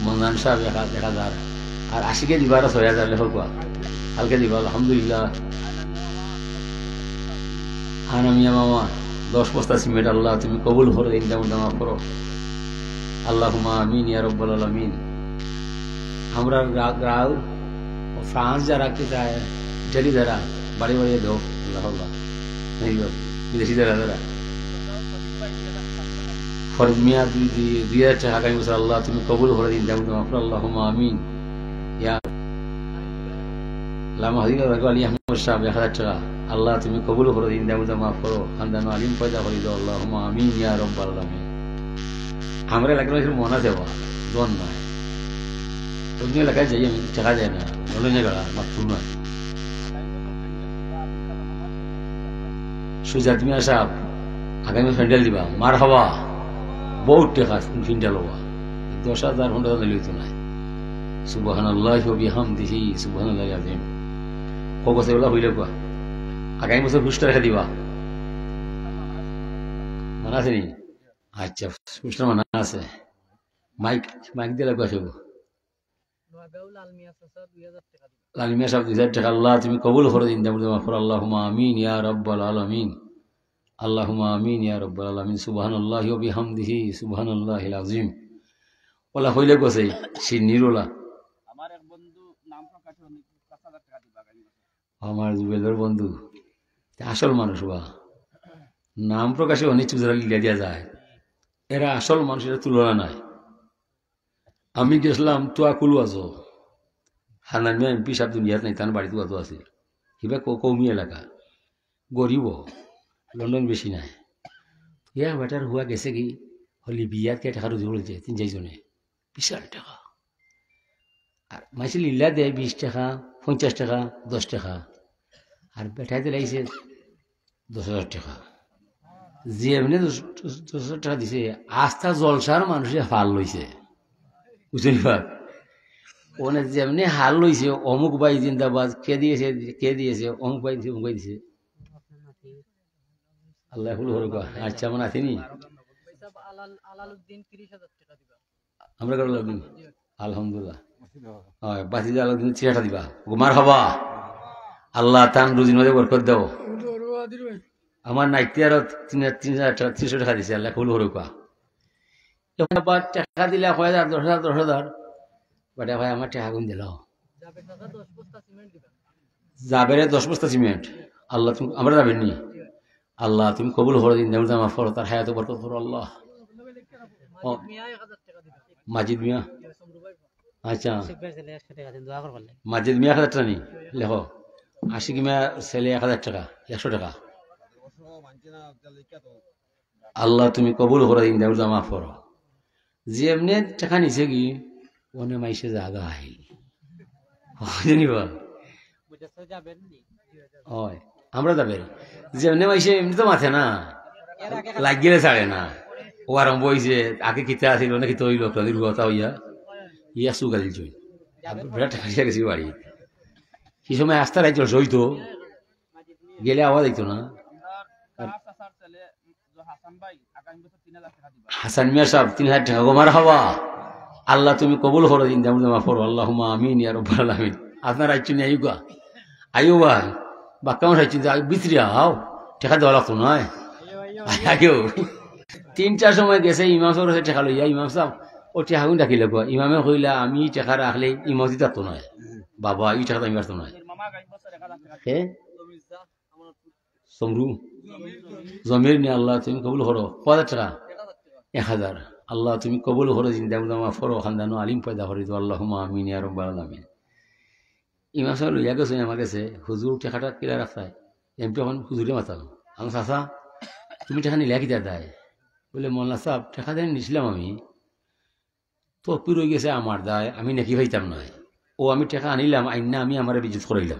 মন্নান সাহেব এক হাজার, এক হাজার। আর আশিকে দিবা আরো ছয় হাজার লেখক বা। কালকে দিবা, আলহামদুলিল্লাহ। আনা মিয়া মামা, দশ বস্তা সিমেন্ট, আল্লাহ তুমি কবুল করো, ইনকাম দামা করো, আল্লাহুম্মা আমিন ইয়া রব্বাল আলামিন। আমরা গ্রা-, গ্রাউ ও ফ্রান্স যারা কি যায়, ইটালি যারা, বাড়ি বাড়ি দেও, আল্লাহ আল্লাহ। এই গো, বিদেশি যারা যারা। ফরিদ মিয়া দুই, দুই, দুই হাজার টাকা আগামী বছর, আল্লাহ তুমি কবুল করো, ইনকাম দামা করো, আল্লাহুম্মা আমিন। ইয়া আল্লাহ, মাহদিন রাখো আলী আহমদ সাহেব এক হাজার টাকা। আল্লাহ তুমি কবুল করো, ইনকাম দামা করো, খানদানো আলিম পয়দা করি দাও, আল্লাহুম্মা আমিন ইয়া রব্বাল আলামিন। আমরা এলাকার মানুষের মন আছে বা, দন নাই। অন্য এলাকায় যাই আমি, টাকা দেয় না, লন্ডনে গেলা, মাত্র নয়। সুজাত মিয়া সাহেব, আগামী প্যান্ডেল দিবা, মার হাবা, বহুত টাকা প্যান্ডেল হবা, দশ হাজার, পনেরো হাজার লইতো নাই। সুবহানাল্লাহি ওয়া বিহামদিহি, সুবহানাল্লাহিল আযীম। কত বছর ওলা হইলে কোয়া? আগামী বছর পুরস্কার রেখে দিবা, মনে আছে নি? আচ্ছা, পুরস্কার মনে আছে। মাইক, মাইক দিলে কোয়া সব। লাল মিয়া সাহেব দুই হাজার টাকা, আল্লাহ তুমি কবুল করো, দিন দাম মাফ করো, আল্লাহুম্মা আমিন ইয়া রব্বাল আলামিন। আল্লাহুম্মা আমিন ইয়া রব্বাল আলামিন। সুবহানাল্লাহি ওয়া বিহামদিহি, সুবহানাল্লাহিল আযীম। ওলা হইলে গোছে, সিন্নির ওলা। আমার এক বন্ধু নাম প্রকাশে অনিচ্ছুক, পাঁচ হাজার টাকা দিবা আগামী বছর। আমার জুবেলর বন্ধু, তা আসল মানুষ বা। নাম প্রকাশে অনিচ্ছুক যারা লিলা দিয়া যায়, এরা আসল মানুষ, এরা তুলনা নাই। আমি গেছিলাম তুয়াকুল ওয়াজো, হান্নান মিয়া এমপি সাহেব দুনিয়াত নাই, তার বাড়িত ওয়াজো আছিল। হিবা কৌ-, কৌমি এলাকা, গরিব, লন্ডন বেশি নাই। ইয়া বেটার হুয়া গেছে কি, হলি বিয়াত কে টাকা রুজি করেছে তিন চারজনে, বিশাল টাকা। আর মাইসে লিল্লা দেয় বিশ টাকা, পঞ্চাশ টাকা, দশ টাকা। আর বেটায় দিলাইছে দশ হাজার টাকা। যে এমনি দশ, দশ হাজার টাকা দিছে, আস্তা জলসার মানুষে হাল লইছে। বুঝলি বা? ওনে যেমনি হাল লইছে, অমুক ভাই জিন্দাবাদ, কে দিয়েছে, কে দিয়েছে, অমুক ভাই দিছে, অমুক ভাই দিছে। আল্লাহ ফুল হরকা। আচ্ছা, আমার আছেনি? আমরা কারো লাগবে। আলহামদুলিল্লাহ। হয়, বাসি যা লাগবে, ত্রিশ হাজার দিবা। গো মার হাবা। আল্লাহ তান রুজির মধ্যে বরকত দাও। আমার নাইতে আরো তিন, তিন হাজার টাকা, তিনশো টাকা দিছে, আল্লাহ কবুল করুক। এখন আবার টাকা দিলে হয় হাজার, দশ হাজার, দশ হাজার। বাট ভাই আমার টাকা গুণ দিল। যাবেরে দশ বস্তা সিমেন্ট। আল্লাহ তুমি, আমরা যাবেন নি? আল্লাহ তুমি কবুল করো, দিন দাম মাফ করো, তার হায়াতে বরকত করো আল্লাহ। ও, মাজিদ মিয়া। আচ্ছা। মাজিদ মিয়া এক হাজার টাকা নি? লেখো। আশিক মিয়া ছেলে এক হাজার টাকা, একশো টাকা। আল্লাহ তুমি কবুল করো, দিন দাম মাফ করো। যে এমনি টাকা নিছে কি, ওনে মাইসে জাগা আইল। বুঝলি বা? হয়, আমরা যাবে। যে এমনি মাইসে এমনি তো মাথে না, লাগিলে ছাড়ে না। ও আরম্ভ হইছে, আগে কিতা আছিল, না কিতা হইল, কালির কথা হইয়া, ইয়া সুগালিল চই। বেটা টাকা নিয়ে গেছি বাড়ি। কি সময় আস্তা রাইত হইতো, গেলে আওয়া যাইতো না। হাসান মিয়া সাহেব, তিন হাজার টাকা। গো মার হাবা। আল্লাহ তুমি কবুল করো, দিন দাম মাফ করো। আল্লাহুম্মা আমিন ইয়া রব্বাল আলামিন। আপনার আইছুন নি, আইউগা। আইউগা। বাক্কা মানুষ আইছুন নি, আই-, ভিতরে আও। টাকা দেওয়া লাগতো নায়। আইও। তিনটার সময় গেছে, ইমাম সাহেব কাছে টাকা লইয়া, ইমাম সাহেব, ও টাকা কোন ডাকিলে গো? ইমামে কইলা, "আমি টাকা রাখলে ইমামতি থাকতো নায়। বাবা, এই টাকা তো আমি রাখতো নায়।" হে? সমরু? জমির নি, আল্লাহ তুমি কবুল করো। কত হাজার টাকা? এক হাজার। আল্লাহ তুমি কবুল করো, জিন্দা মুর্দা মাফ করো, খানদানো আলিম পয়দা করি দাও, আল্লাহুম্মা আমিন ইয়া রব্বাল আলামিন। ইমাম সাহেব লইয়া গেছে আমার কাছে, "হুজুর, টাকাটা কিলা রাখতায়?" এমপি এখন হুজুরে মাতালো। আমি, "চাচা, তুমি টাকা নিলা কিতা দায়?" বলে, "মৌলানা সাহেব, টাকা দেন নিছিলাম আমি, তকবির হয়ে গেছে আমার দায়, আমি নাকি পাইতাম না। ও আমি টাকা আনিলাম, আইন্না আমি আমারে বেইজ্জত করাইলাম।"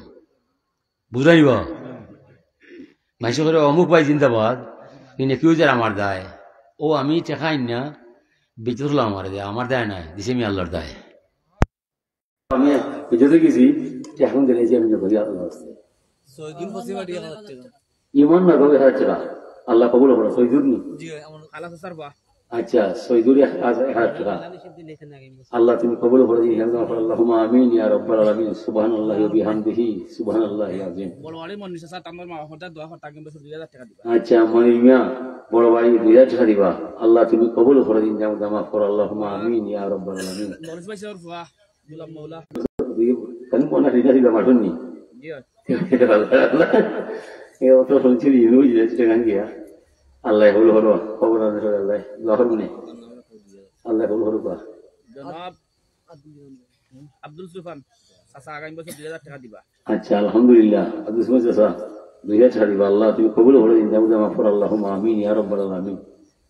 বুঝাইব? মাইসে করে অমুক ভাই জিন্দাবাদ, ই নাকি হয়ে যার আমার দায়। ও আমি টাকা আইন্না বেইজ্জত করলাম আমার দায়, আমার দায় নাই, দিছে আমি আল্লাহর দায়। আমি বেইজ্জত হয়ে গেছি, এখন দিলে যে আমি জগতে আল্লাহ আছে। ছয় দিন পশ্চিমা দিয়ে হাজার টাকা। ইমান না গবে হাজার টাকা। আল্লাহ কবুল করো, ছয় দিন নি। জি, এমন আল্লাহ স্যার বা। আচ্ছা, সৈদুর এক হাজার, এক হাজার টেকা। আল্লাহ, তুমি কবুল করো, দিন, আল্লাহুম্মা আমিন ইয়া রাব্বাল আলামিন। সুবহানাল্লাহি ওয়া বিহামদিহি, সুবহানাল্লাহিল আযীম। বড় বাড়ি মনির চাচা, তান মা বাফর দোয়া করতা, আগামী বছর দুই হাজার টেকা দিবা। আচ্ছা, মনির মিয়া, বড় বাড়ি দুই হাজার টেকা দিবা। আল্লাহ, তুমি কবুল করো, দিন, দাম দাম মাফ করো। আল্লাহুম্মা আমিন ইয়া রাব্বাল আলামিন। মনির ভাই সাহেব ফুয়া, গোলাম মাওলা। কেন মনে হয় না দিবা, মাঠুন নি? জি হয়। এ অত শুনছি, ইউনিভার্সিটি গান গিয়া। আল্লাহ কবুল করো, খবর আছে, আল্লাহ দোয়া করবো নি। আল্লাহ কবুল করো, বা। জনাব আব্দুল সুফান, চাচা, আগামী বছর দুই হাজার টেকা দিবা। আচ্ছা, আলহামদুলিল্লাহ। আব্দুল সুফান চাচা, দুই হাজার টেকা দিবা। আল্লাহ, তুমি কবুল করো, দিন, দাম দাম মাফ করো। আল্লাহুম্মা আমিন ইয়া রাব্বাল আলামিন।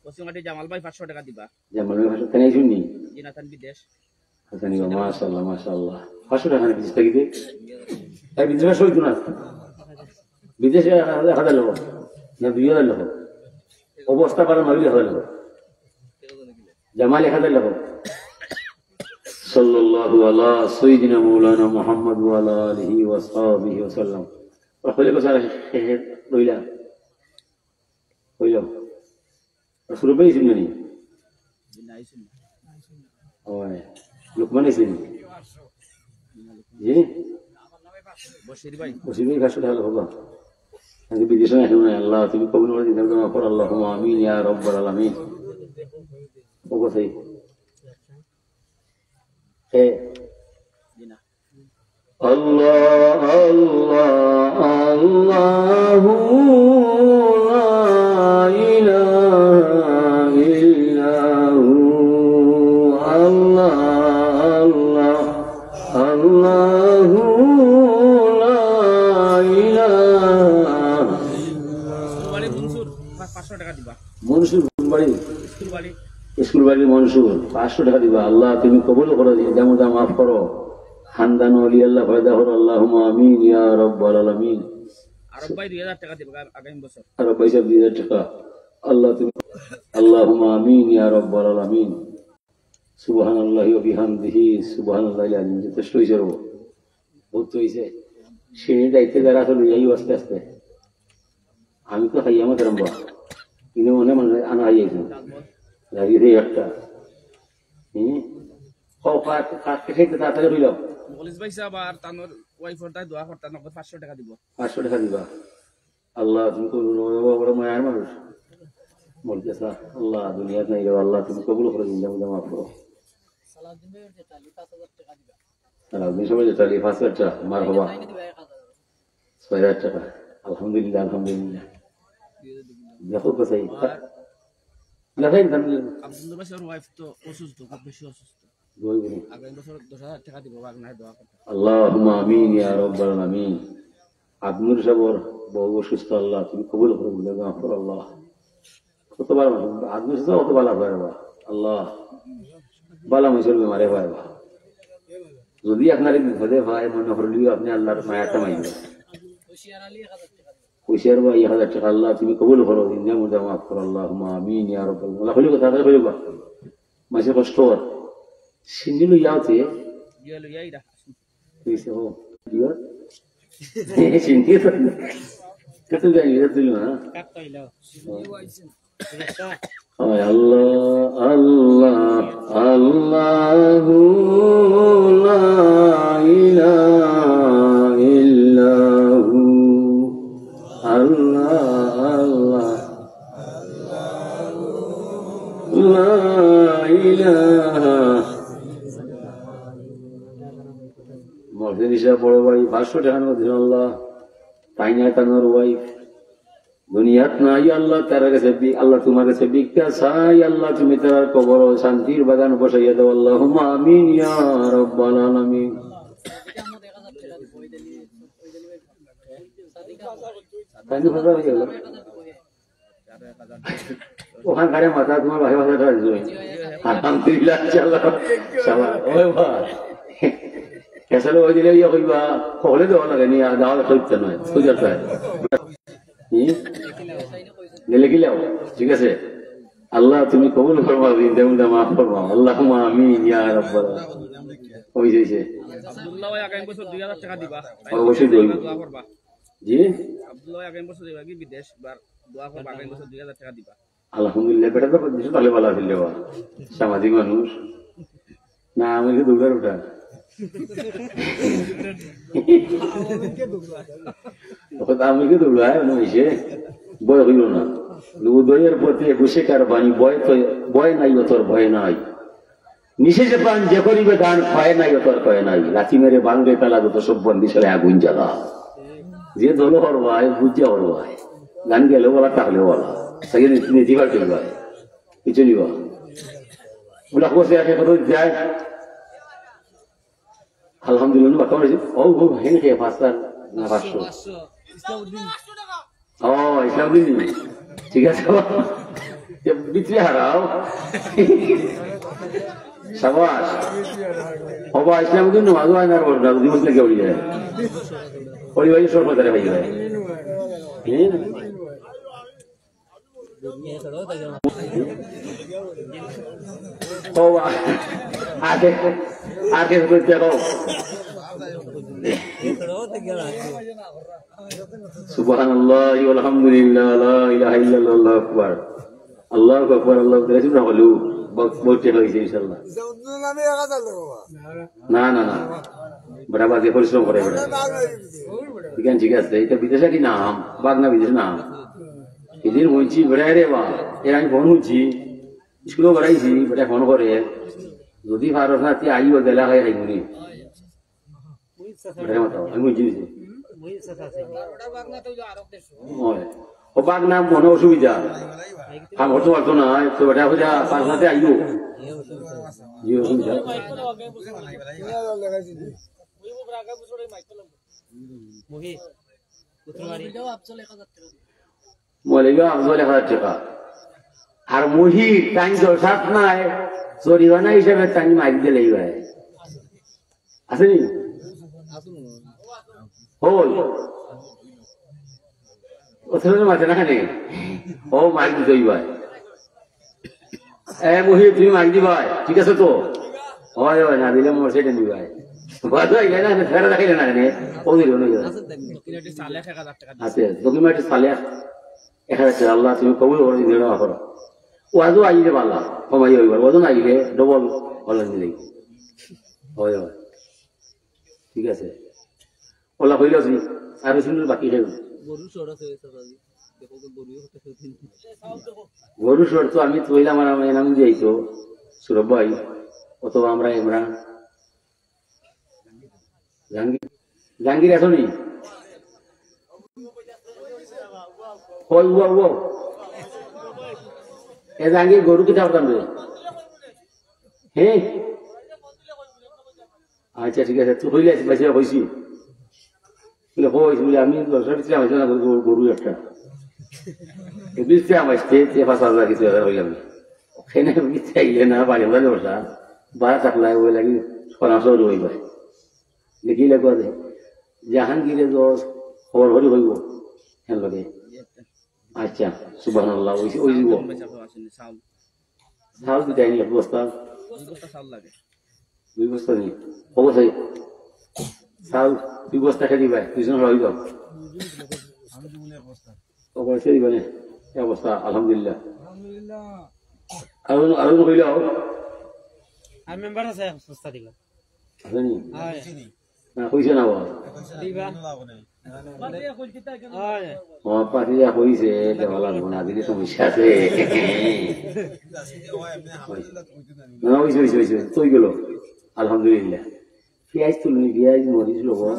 পশ্চিমঘাটি জামাল ভাই পাঁচশো টেকা দিবা। জামাল ভাই পাঁচশো, তাই শুননি? জি না, তান বিদেশ। আচ্ছা, নিবা, মাশাআল্লাহ, মাশাআল্লাহ। পাঁচশো টেকা না বিদেশ থাকিতে? এই বিদেশ পাঁচশো হইতো না। বিদেশে এক হাজার লেখো, না দুই হাজার লেখো। অবস্থা পারে মারি এক হাজার লেখো। জামাল এক হাজার লেখো। সাল্লাল্লাহু আলা সাইয়্যিদিনা মাওলানা মুহাম্মদ ওয়া আলা আলিহি ওয়া সাহবিহি ওয়া সাল্লাম। রাখলে কথা হে হে রইলা। হইল। রাসূল ভাই আইছইন নি? ওই, লোকমান আইছইন নি? জি? বশির ভাই। বশির ভাই, পাঁচশো টেকা হবা। আমি বিদেশে নাই, শুনে, আল্লাহ, তুমি কবুল করে দিন, দাম মাফ করো, আল্লাহুম্মা আমিন ইয়া রাব্বাল আলামিন। ও কোথায়? হে। জি না। আল্লাহ, আল্লাহ, আল্লাহু লা ইলাহা ইল্লাহু, আল্লাহ, আল্লাহ, আল্লাহু লা ইলাহা। বাড়ি মনসুর, পা-, পাঁচশো টেকা দিবা। মনসুর কোন বাড়ি? স্কুল বাড়ি। স্কুল বাড়ি মনসুর, পাঁচশো টেকা দিবা। আল্লাহ, তুমি কবুল করো, দিন দাম দাম মাফ করো। খানদান ওলি আল্লাহ পয়দা করো, আল্লাহুম্মা আমিন ইয়া রাব্বাল আলামিন। আরব ভাই দুই হাজার টেকা দিবা আগ-, আগামী বছর। আরব ভাই সাহেব দুই হাজার টেকা। আল্লাহ, তুমি, আল্লাহুম্মা আমিন ইয়া রাব্বাল আলামিন। সুবহানাল্লাহি ওয়া বিহামদিহি, সুবহানাল্লাহিল আযীম। যথেষ্ট হইছে রে। বহুত হইছে। সিঁড়ি যাইতে যারা আছে, লইয়াই আস্তে আস্তে। আমি তো খাইয়া মাত্র আরম্ভ। কিন্তু মনে মনে আনা খাইয়াছি। লাগি রে একটা। হুম? ও, কার, কার, কে খাইতে তাড়াতাড়ি হইল। মলিস ভাই সাহেব আর তানোর ওয়াইফর তাই দোয়া করতা, নগদ পাঁচশো টেকা দিব। পাঁচশো টেকা দিবা। আল্লাহ, তুমি কবুল করো, বাবা, বড় মায়ার মানুষ। বলতে স্যার, আল্লাহ, দুনিয়াত নাই রে, আল্লাহ, তুমি কবুল করে দিন, দাম দাম মাফ করো। সালাউদ্দিন ভাইয়ের যে তালি, পাঁচ হাজার টেকা দিবা। সালাউদ্দিন সাহেব যে তালি, পাঁচ হাজার টেকা, মারহাবা। তাই দিবা এক হাজার। ছয় হাজার টেকা। আলহামদুলিল্লাহ, আলহামদুলিল্লাহ। দেখো কোথায়? আর লেখাই দাম দিলেন। আব্দুল বাসির ওয়াইফ তো অসুস্থ, খুব বেশি অসুস্থ। দোয়া করুন। আগামী বছর দশ হাজার টেকা দিব, আপনার দোয়া করতে। আল্লাহুম্মা আমিন ইয়া রাব্বাল আলামিন। আদমুর সাবর বউ অসুস্থ, আল্লাহ, তুমি কবুল করো, বলে মাফ করো, আল্লাহ। কত ভালা মানুষ, আদমুর সাব কত ভালা হয় রে বা। আল্লাহ, ভালা মানুষের বেমারে হয় বা। যদি আপনার এই বিপদে হয়, মনে করলিও আপনি আল্লাহর মায়া কামাই দিবেন। হুঁশিয়ার ভাই, এক হাজার টেকা, আল্লাহ, তুমি কবুল করো, জিন্দা মুর্দা মাফ করো, আল্লাহুম্মা আমিন ইয়া রাব্বাল আলামিন। আল্লাহ, হইল কথা, হইল বা। মাঝে কষ্ট হয়। সিন্নি লইয়া আছে। ইয়া লইয়া ইরা। কইছে, ও, ইয়া। সিন্নি তো। কত যাই, ইয়া তুই না? কাট তো হইল। হয় আল্লাহ, আল্লাহ, আল্লাহু লা ইলাহা ইল্লাহু। আল্লাহ, আল্লাহ, লা ইলাহা। মহসিন ইসা বড় ভাই, পাঁচশো টেকা নগদ দিন আল্লাহ। তাই না, তানোর ওয়াইফ দুনিয়াত নাই, আল্লাহ, তার কাছে বি-, আল্লাহ, তোমার কাছে ভিক্ষা চাই, আল্লাহ, তুমি তার কবর শান্তির বাগান বসাইয়া দাও, আল্লাহুম্মা আমিন ইয়া রাব্বাল আলামিন। তাই না, কথা হয়ে গেল। ওখানকার মাথা তোমার ভাই মাথা রাখবে। আলহামদুলিল্লাহ, ইনশাআল্লাহ। শালা, ওই বা। এসালে ওই দিলে ইয়ে কইবা, হলে দেওয়া লাগে নি, আর দেওয়া লাগতো নয়, বুঝতে হয়। হুম? গেলে কি লাও? ঠিক আছে। আল্লাহ, তুমি কবুল ফরমাও, দিন দেবুন মাফ ফরমাও। আল্লাহুম্মা আমিন ইয়া রাব্বাল আলামিন। ওই যে, ওই যে। আব্দুল্লাহ ভাই আগামী বছর দুই হাজার টেকা দিবা। অবশ্যই দিবা। দোয়া করবা। জি? আব্দুল্লাহ ভাই আগামী বছর দিবা কি বিদেশ, বার দোয়া করবা, আগামী বছর দুই হাজার টেকা দিবা। আলহামদুলিল্লাহ, বেটা তো দেশো তাহলে ভালা আছিল রে বা। সামাজিক মানুষ। না, আমি কি দৌড়ার ওটা? ওটা আমি কি দৌড়ায়, মনে হইছে? ভয় হইল না। উদয়ের পথে একুশে কার বাণী, ভয় তো, ভয় নাই, ও তোর ভয় নাই। নিশে যে পান যে করিবে দান, ক্ষয় নাই, ও তোর ক্ষয় নাই। লাথি মেরে ভাঙবে তালা, যত সব বন্দি সেরে আগুন জ্বালা। যে দল হরবায়, বুঝে হরবায়। গান গেলে বলা, থাকলে বলা। তাকে নীতি, নীতি পাল্টে দিবায়। কিছু নিবা। ওলা কোথায় আছে, কত যায়? আলহামদুলিল্লাহ, বাক্কা মারি। ও, ও, হেন কে পাঁচ হাজার না পাঁচশো? ও, ইসলামউদ্দিন। ঠিক আছে। এ, ভিতরে হারাও। সাবাস। ও বা, ইসলামউদ্দিন নমাজ হয় না, আর বড় না, দুই বছর কেউ যায়। পরিবারের সব কথা ভাই ভাই। হ্যাঁ? ও, আ-, আগে, আগে করতে দাও। সুবহানাল্লাহ, আলহামদুলিল্লাহ, লা ইলাহা ইল্লাল্লাহ, আল্লাহু আকবার। আল্লাহু আকবার, আল্লাহু আকবার। চুপ না হলেও, বহুত, বহুত ঠিক হয়েছে, ইনশাআল্লাহ। না, না, না। বেটা বাকি পরিশ্রম করে বেটা। ঠিক আছে, ঠিক আছে। এটা বিদেশে কি নাম? বাগনা বিদেশ নাম। এদিন হুনছি, বেটা রে বা, এর আমি ফোন হুনছি, স্কুলো বেড়াইছি, বেটা ফোন করে, যদি পারস না, তুই আইও, বেলা খাই খাইবনি। বেটা মাতাও, আমি হুনছি, হুনছি। ওই। ও বাগনা মনে অসুবিধা, কাম করতে পারতো না, তো বেটা হইয়া পারস না, তুই আইও। জি, অসুবিধা। মৌলভী আফজল এক হাজার টাকা। আর মহি টাইম দশ হাত নাই, জরিমানা হিসাবে টাইম মারি দিলেই ভাই। আছে নি? হল। ও ছেলে মাঠে না খানে। ও মারি দিতেই ভাই। এ মহি, তুমি মারি দিবায়, ঠিক আছে তো? হয়, হয়, না দিলে মোর সেটা নিবায়। বাদ হয়ে গেলে না, ফেরা দেখাইলে না, নে। ও দিল, ও দিল। আচ্ছা, দক্ষিণাটি সালেহ এক হাজার টাকা। আল্লাহ, তুমি কবুল করো, দিন না করো। ওয়াজও আইলে বালা, কমাই হইবার। ওয়াজও না আইলে ডবল বালা দিলে। হয়, হয়। ঠিক আছে। ওলা কইল আছে, আর শুনুন বাকি কেউ। গরু চড় আছে, ওই তো ভাবি। দেখো তো গরু হতে হতে। গরু চড় তো আমি তো হইলাম, আমার, আমার নাম দিয়ে আইতো, সুরভ ভাই, অথবা আমরা ইমরান। জাহাঙ্গীর, জাহাঙ্গীর আছো নি? কই, উয়া, উয়া। এ জাহাঙ্গীর গরু কিতা করতাম রে? হ্যাঁ? আচ্ছা, ঠিক আছে, তুই কইলে আছিস, বাসিয়া কইছি। বলে, কই, বলে, আমি দশটা বিচরে আমার জন্য গরু, গরু একটা। এই বিচরে আমার স্টেট, যে পাঁচ হাজার কিছু হাজার হইলাম। ওখানে বিচরে আইলে না, বাড়ি বাড়ি বসা। বাড়া থাকলে ওই লাগি, সোনা সৌর হইবে। দেখি লাগবে দে। জাহাঙ্গীরে দশ, খবর হরি হইব। হ্যাঁ, লগে। আচ্ছা, সুবহানাল্লাহ, ওই, ওই দিব। চাউল দিতে আইনি এক বস্তা। দুই বস্তা চাউল লাগে। দুই বস্তা নি? অবশ্যই। চাউল দুই বস্তা খেয়ে দিবা, দুইজন হয়ে যাও। অবশ্যই দিবা নে। এই অবস্থা, আলহামদুলিল্লাহ। আলহামদুলিল্লাহ। আরো, আরো কইলে হোক। আর মেম্বার আছে এক বস্তা দিবা। আছে নি? হয়। না, কইছে না বাবা। দিবা। হয়। ও, পাতিজা কইছে, দেওয়া লাগবো না, দিলে সমস্যা আছে। না, হইছে, হইছে, হইছে, হইছে, তো হইগেল। আলহামদুলিল্লাহ। পিয়াজ তুলনি, পিয়াজ, মরিচ, লবণ।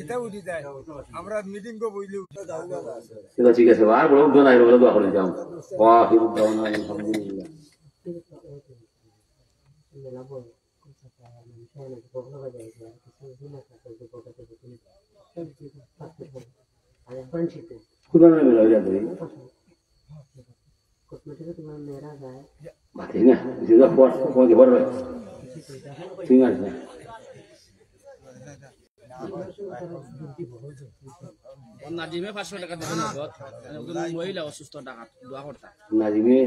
এটা উঠি যায়। আমরা মিটিং করবো, বুঝলি? এটা ঠিক আছে, আর বড় উঠবে না, এগুলো দোয়া করে যাও। ওয়াহিদ দাওয়ানা আলহামদুলিল্লাহ। খুদা নামে মেলা হয়ে যাবে। বাকি না, যেটা পড়, পড়, পড়, পড়। ঠিক আছে। ওর নাজিমে পাঁচশো টাকা দিছে নগদ। একজন মহিলা অসুস্থ, ডাকাত, দোয়া করতা। নাজিমে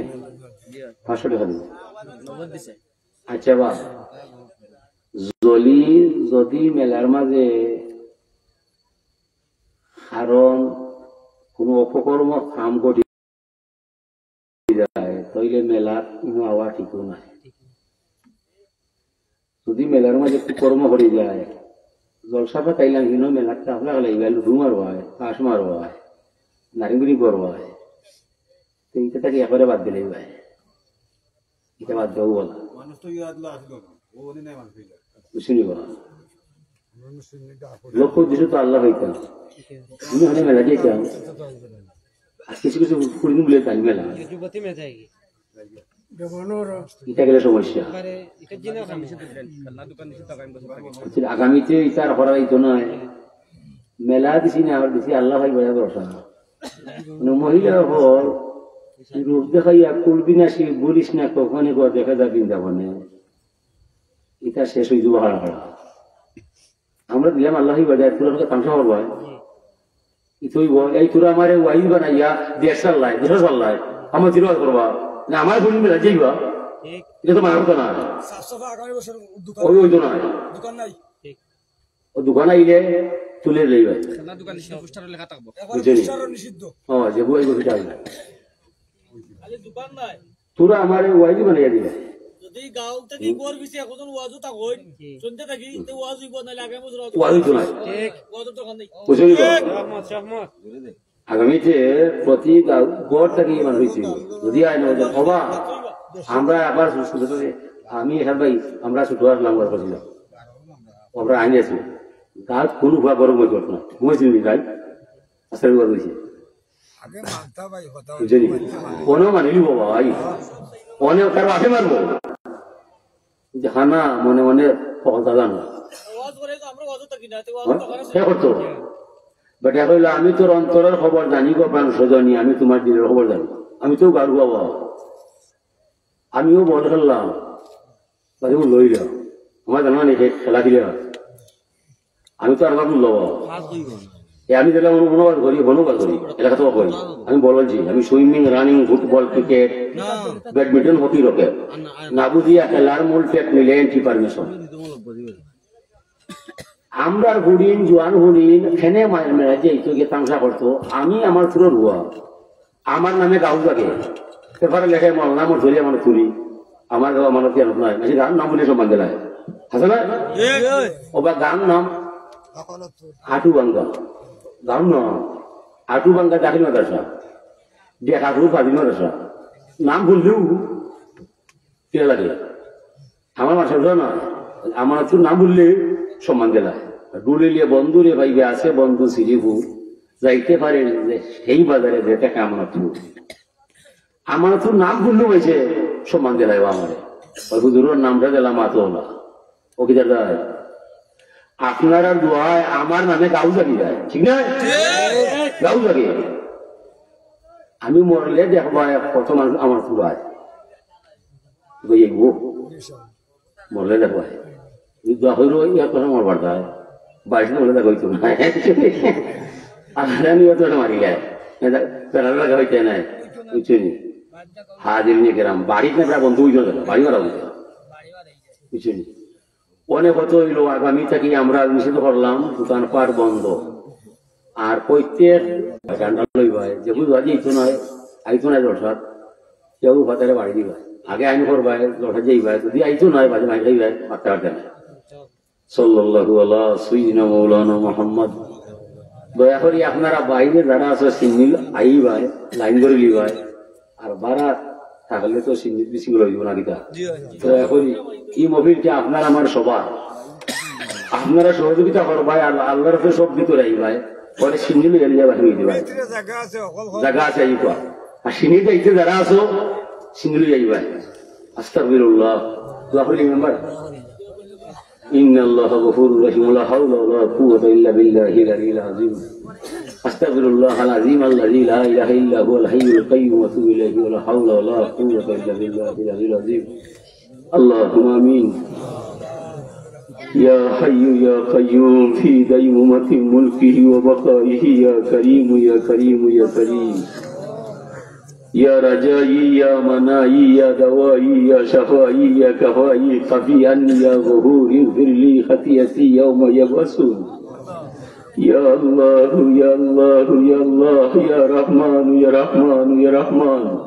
জি। পাঁচশো টাকা দিছে। নগদ দিছে। আচ্ছা বা, জলি যদি মেলার মাঝে কারণ কোনো অপকর্ম কাম ঘটি যায়, তাইলে মেলাত ইনো আওয়া ঠিক নায়। যদি মেলার মাঝে কুকর্ম ঘটি যায়, জলসা পাতাইলাম, ইনো মেলাত কাফলা লাগাইবা, লুডু মারবায়, তাস মারবায়, নারিঙ্গুরি করবায়, তো ইটা থাকি একবারে বাদ দিলেই ভাই। ইটা বাদ দেও বলা। মানুষ তো ইয়াদ লা আসলো না। ও উনি নাই মানুষ হইল। বুঝছনি বা? লক্ষ্য উদ্দেশ্য তো আল্লাহ হইতাম। তুমি ওখানে মেলা গিয়েছিলাম। আর কিছু কিছু করি বলে তাই মেলা। যুবতী মে যায়গি। ইটা গেলে সমস্যা। আচ্ছা, আগামীতে ইটা আর করা হইতো না। মেলা দিছি না, আর দিছি আল্লাহ ভাই বয়া দরকার। মানে মহিলা হল রূপ দেখাইয়া কুলবি না, সে বলিস না, কখনই করে দেখা যায় বৃন্দাবনে। ইটা শেষ হয়ে যাবো হারা হারা। আমরা দিলাম আল্লাহ ভাই বয়া, তোরা তামসা করবো। ইতই বল, এই তোরা আমারে ওয়াইজ বানাইয়া দেড়শো লাই, দুশো লাই, আমার জিরো করবা। না, আমার বলি মেলা যাইবা। ইটা তো মানা কথা না। সাফ সাফা আগামী বছর দোকান ওই, ওই তো নাই। দোকান নাই। ও দোকান আইলে তুলে লইবা। খেলনা দোকান নিষিদ্ধ, পোস্টারে লেখা থাকবো। এখন বুঝলি? পোস্টারও নিষিদ্ধ। ও, যে বই বই চাই না। খালি দোকান নাই। তোরা আমারে ওয়াইজ বানাইয়া দিবা। যদি গাঁও থাকি ঘর পিছে একজন ওয়াজও থাকইন, শুনতে থাকি, তে ওয়াজ হইব, নাহলে আগামী বছর ওয়াজ ওয়াজ হইতো না। ঠিক। ওয়াজর দরকার নেই। বুঝলি? রহমত, রহমত। আগামীতে প্রতি গা-, ঘর থাকি মানুষ হইছে। যদি আয় না, ওবা, আমরা আবার ছোট ছোট, আমি এখান ভাই, আমরা ছোট আসলাম, ঘর করছিলাম। আমরা আইন আছি। গাছ কোনো উপায় গরম হয়ে করতো না। ঘুমাইছিল নি তাই? আস্তে করে ঘুমাইছে। আগে মানতা ভাই, কথা বুঝলি? কোনো মানিলি বাবা ভাই। অনেক তার বাপে মারবো। যে হানা মনে মনে ফলতা জানো। ওয়াজ করে তো আমরা ওয়াজও থাকি না, তো ওয়াজ হ্যাঁ? তো করে কে করতো? বেটা কইলো, "আমি তোর অন্তরের খবর জানি গো প্রাণ সজনী, আমি তোমার দিলের খবর জানি।" আমি তো গারু বাবা। আমিও বল খেললাম। বাড়িও লইলাম। আমার জানা নেই, সে খেলা খেলে হয়। আমি তো আর বাবু লব। এ আমি যেটা অনু-, অনুবাদ করি, অনুবাদ করি, এলাকা তো করি। আমি বলছি, আমি swimming, running, football, cricket, badminton, hockey, rocket. না বুঝিয়া খেলার মূল পেট মিলে এন্ট্রি পারমিশন। আমরার হুডিন, জোয়ান হুডিন, খেনে মায়ের মেলা যে ইতো গিয়ে তামসা করতো, আমি আমার পুরো রুয়া। আমার নামে গাউ জাগে। পেপারে লেখে মৌলানা আমার ধরি আমার তুলি। আমার গাউ আমার কি আনত নাই। আমি গাউর নাম বলে সম্মান দিলাই। আছে না? ও বা গাউর নাম আটু বাঙ্গা। গাউর নাম আটু বাঙ্গা দাখিল মাদ্রাসা। ডেকাপুর ফাজিল মাদ্রাসা। নাম বললেও কিনা লাগে? আমার মাস্টার না, আমার তো নাম বললে সম্মান দিলা। ডুলিলিয়া বন্ধু রে ভাই, আছে বন্ধু সিরিফু, যাইতে পারে যে সেই বাজারে যেতে কামনা তুই। আমার তো নাম বললে হয়েছে সম্মান দিলাই আমারে। ওই হুজুরের নামটা দিলাম আতওয়ালা। ও কি দাদা? আপনারা দোয়ায় আমার নামে গাউ জাগি যায়, ঠিক না? গাউ জাগি। আমি মরলে দেখবা কত মানুষ আমার পুরায়। গইয়ে গো। মরলে দেখবা। এই দোয়া হইল, ইয়া করে মরবার দায়। বাড়িতে মরলে দেখা হইতো না। আর আমি অত মারি যায়। বেড়ার লাগা হইতে নাই। বুঝছনি? হাজির নিয়ে গেলাম। বাড়িতে প্রায় বন্ধ হইতো না। বাড়ি ভাড়া হইতো না। বুঝছনি? অনেক কথা হইল, আগামী থাকি আমরা নিষেধ করলাম, দোকানপাট বন্ধ। আর প্রত্যেক ঠান্ডা লইবায়, যে বুঝবা যে আইতো নাই, আইতো নাই দর্শক, কেউ ফাতারে বাড়ি দিবা। আগে আইন করবায়, দর্শক যাইবায়, যদি আইতো নাই, বাজে মাই খাইবায়, মারতে পারতে না। সাল্লাল্লাহু আলা সাইয়্যিদিনা মাওলানা মুহাম্মদ। দয়া করি আপনারা বাইরে যারা আছে, সিঙ্গেল আইবায়, লাইন করে লিবায়, আর বারা থাকলে তো সিঙ্গেল বিসিঙ্গেল হইব না কিতা? তো এখন এই মহফিলটা আপনার আমার সবার, আপনারা সহযোগিতা করবায়, আর আল্লাহর উপরে সব ভিতরে আইবায়, পরে সিঙ্গেল হইয়া লিয়া বাহির হইতে পারে। জায়গা আছে, এই তো। আর সিঙ্গেল যাইতে যারা আছো, সিঙ্গেল যাইবায়। আস্তাগফিরুল্লাহ। দোয়া করি মেম্বার। إن الله غفور رحيم، لا حول ولا قوة إلا بالله العلي العظيم. أستغفر الله العظيم الذي لا إله إلا هو الحي القيوم وأتوب إليه، ولا حول ولا قوة إلا بالله العلي العظيم. اللهم آمين. يا حي يا قيوم في ديمومة ملكه وبقائه، يا كريم يا كريم يا كريم. يا رجائي يا منائي يا دوائي يا شفائي يا كفائي، كفي عني يا غفور، اغفر لي خطيئتي يوم يبعثون. يا الله، يا الله، يا الله، يا رحمن، يا رحمن، يا رحمن.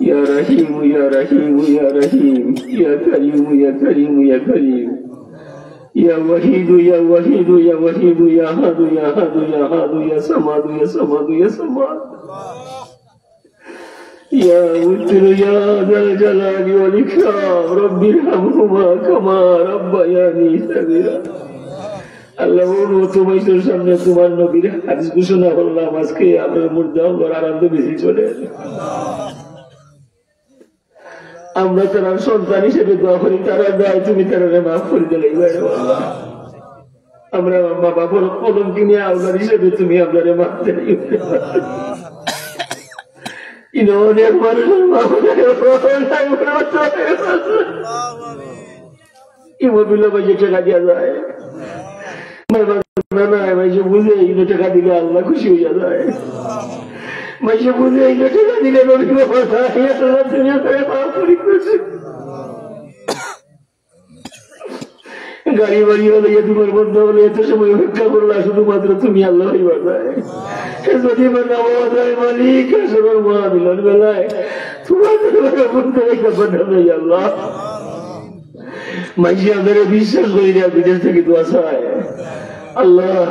يا رحيم، يا رحيم، يا رحيم. يا كريم، يا كريم، يا كريم. يا وحيد، يا وحيد، يا وحيد، يا أحد، يا أحد، يا أحد، يا صمد، يا صمد، يا صمد. يا وتر يا ذا الجلال والإكرام، رب ارحمهما كما ربياني صغيرا. আল্লাহ, ও মতো মাইনষর সামনে তোমার নবীর হাদিস ঘোষণা করলাম, আজকে আপনার মুর্দা হওয়ার আনন্দ বেশি চলে। আমরা তারার সন্তান হিসেবে দোয়া করি, তারার দায় তুমি তারারে মাফ করে দিলে, ইবারে আল্লাহ। আমরা মা বাবার কলঙ্কিনী আওলাদ হিসেবে তুমি আমরারে মাফ করে দিও। ইনো অনেক মানুষের মা বাবা নাই, বাবা নাই, বাবা নাই। ইমোবিলা মাইনষে টেকা দিয়া যায়। না, না, মাইনষে বুঝে ইনো টেকা দিলে আল্লাহ খুশি হইয়া যায়। মাইনষে বুঝে ইনো টেকা দিলে নবী বাবা যায়, আল্লাহ তুমি আমারে মাফ করি দিও। গাড়ি বাড়ি হলে ইয়া তোমার বন্ধ হলে এত সময় অপেক্ষা করলা, শুধুমাত্র তুমি আল্লাহ হইবা যায়। এ যদি বা না হওয়া যায় মালিক, আসলে মহামিলন বেলায় তোমার দরবারে বন্ধ হইতে পারলাম না, ইয়া আল্লাহ। মাইনষে আপনারে বিশ্বাস করি দেয়া বিদেশ থেকে দোয়া চায়। আল্লাহ,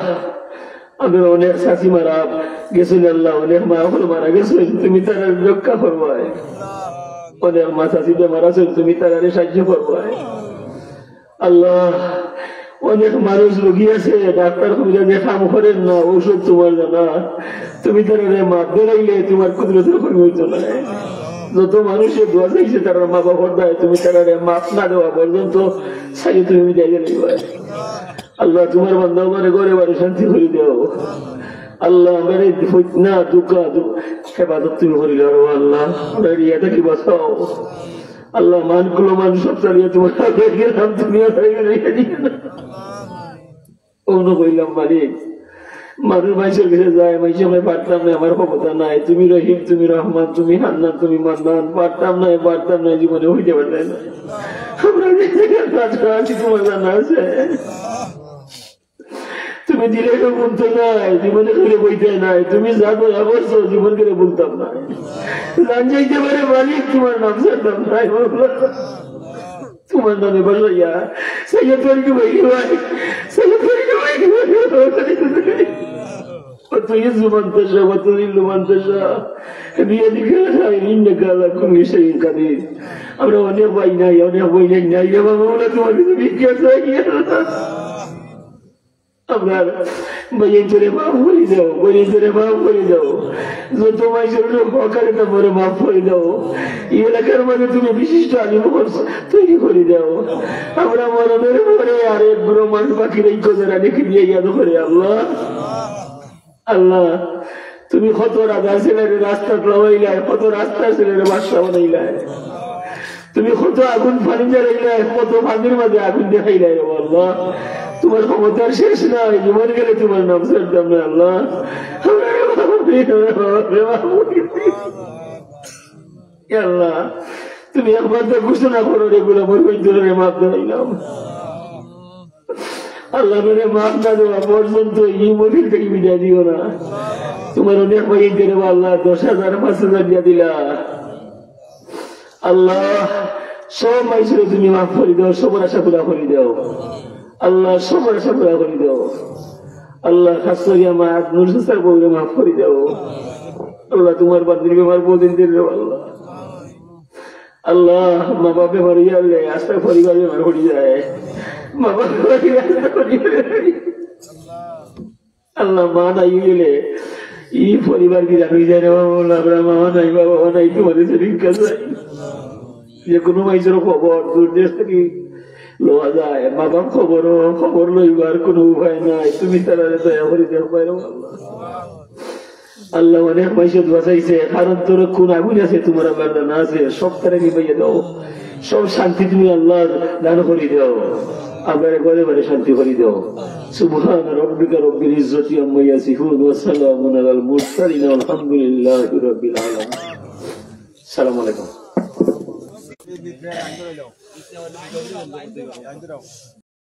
আমরা অনেক চাচি মারা গেছেন আল্লাহ, অনেক মা এখন মারা গেছেন, তুমি তারারে রক্ষা করবায়। অনেক মা চাচি বেমার আছেন, তুমি তারারে সাহায্য করবায়। আল্লাহ, অনেক মানুষ রোগী আছে, ডাক্তার কবিরাজে কাম করেন না, ঔষধ তোমার জানা, তুমি তারারে মাফ দেরাইলে তোমার কুদরতের কমি হইতো না। যত মানুষে দোয়া চাইছে তারার মা বাবার দায়, তুমি তারারে মাফ না দেওয়া পর্যন্ত চাইলে তুমি বিদায় দিবায়। আল্লাহ, তোমার বান্দা আমারে ঘরে বাড়ি শান্তি করি দাও। আল্লাহ, আমরারে ফিতনা, ধোঁকা, ধো-, হেফাজত তুমি করি দাও, আল্লাহ। আমরা রিয়া থাকি বাঁচাও। আল্লাহ, মান কুলো মান সব চালিয়ে তোমার হাতে গেলাম, তুমি আর রেখে দিও না। অন্য কইলাম, মালিক, মানুষ মাইনষর কাছে যায়, মাইনষে কয়, "পারতাম না, আমার ক্ষমতা নাই।" তুমি রহিম, তুমি রহমান, তুমি হান্নান, তুমি মান্নান, "পারতাম না, পারতাম না, জীবনে হইতে পারতাম না।" আমরা যে জায়গায় কাজ করা আছি, তোমার জানা আছে। তুমি দিলে তো বলতে নাই, জীবনে করে বইতে নাই। তুমি যা দয়া করছো, জীবন করে বলতাম না। জান যাইতে পারে মালিক, তোমার নাম ছাড়তাম নাই। তোমার নামে বাসাইয়া, সৈয়দ ফরিদ ভাই ভাই, সৈয়দ ফরিদ ভাই ভাই। وتعز من تشاء وتذل من تشاء بيدك الخير إنك على كل شيء قدير. আমরা অনেক ভাই নাই, অনেক ভাই নাই, নাই রে বাবা, আমরা তোমার কাছে ভিক্ষা চাই। আমরা ভাইয়াইন্তরে মাফ করি দাও, ভাইয়াইন্তরে মাফ করি দাও। যত মাইনষর লোক হকারে তারপরে মাফ করি দাও। এই এলাকার মাঝে তুমি বিশিষ্ট আলিম তৈরি করি দাও। আমরা মরণের পরে আরেক ব্রহ্মার পাখির এই কজরা রেখে দিয়ে ইয়াদ করে আল্লাহ। আল্লাহ, তুমি কত রাজার ছেলেরে রাস্তাত লাগাইলায়, কত রাস্তার ছেলেরে বাদশা বানাইলায়। তুমি কত আগুন পানি জ্বালাইলায়, কত পানির মাঝে আগুন দেখাইলায়, ও আল্লাহ। তোমার ক্ষমতার শেষ নাই, জীবন গেলে তোমার নাম ছাড়তাম না, আল্লাহ। এ আল্লাহ, তুমি একবার তো ঘোষণা করো রে, গোলামর বন্ধুরে মাফ দিলাম। আল্লাহ, মেরে মাফ না দেওয়া পর্যন্ত এই মহফিল থেকে বিদায় দিও না। তোমার অনেক ভাই এদের আল্লাহ দশ হাজার, পাঁচ হাজার দিয়া দিলা। আল্লাহ, সব মাইনষরে তুমি মাফ করি দাও, সবর আশা পুরা করি দাও। আল্লাহ, সবর আশা পুরা করি দাও। আল্লাহ, খাস করি আমার আদনুর সাহেব বউরে মাফ করি দাও। আল্লাহ, তোমার বান্দির বেমার বদিন দিন রে আল্লাহ। আল্লাহ, মা বাপ বেমার হইয়া আল্লাহ, আস্তা পরিবার বেমার হয়ে যায়। মা বাপ বেমার হইয়া আস্তা পরিবার। আল্লাহ, মা নাই গেলে এই পরিবার কি জানি যায় রে বাবা, আল্লাহ, আমরা মা নাই, বাবা নাই, তোমাদের কাছে ভিক্ষা চাই। যে কোনো মাইনষর খবর দূর দেশ থেকে লওয়া যায়, মা বাপ খবর, খবর লইবার কোনো উপায় নাই, তুমি তারারে দয়া করে দেখবায় রে আল্লাহ। আল্লাহ, অনেক মাইনষে দোয়া চাইছে, কারণ তোর কোন আগুন আছে, তোমার আল্লাহ জানা আছে, সব তারা নিবাইয়া দাও, সব শান্তি তুমি আল্লাহ দান করি দাও, আমরা ঘরে ঘরে শান্তি করি দাও। سبحان ربك رب العزة عما يصفون وسلام على المرسلين والحمد لله رب العالمين. السلام عليكم.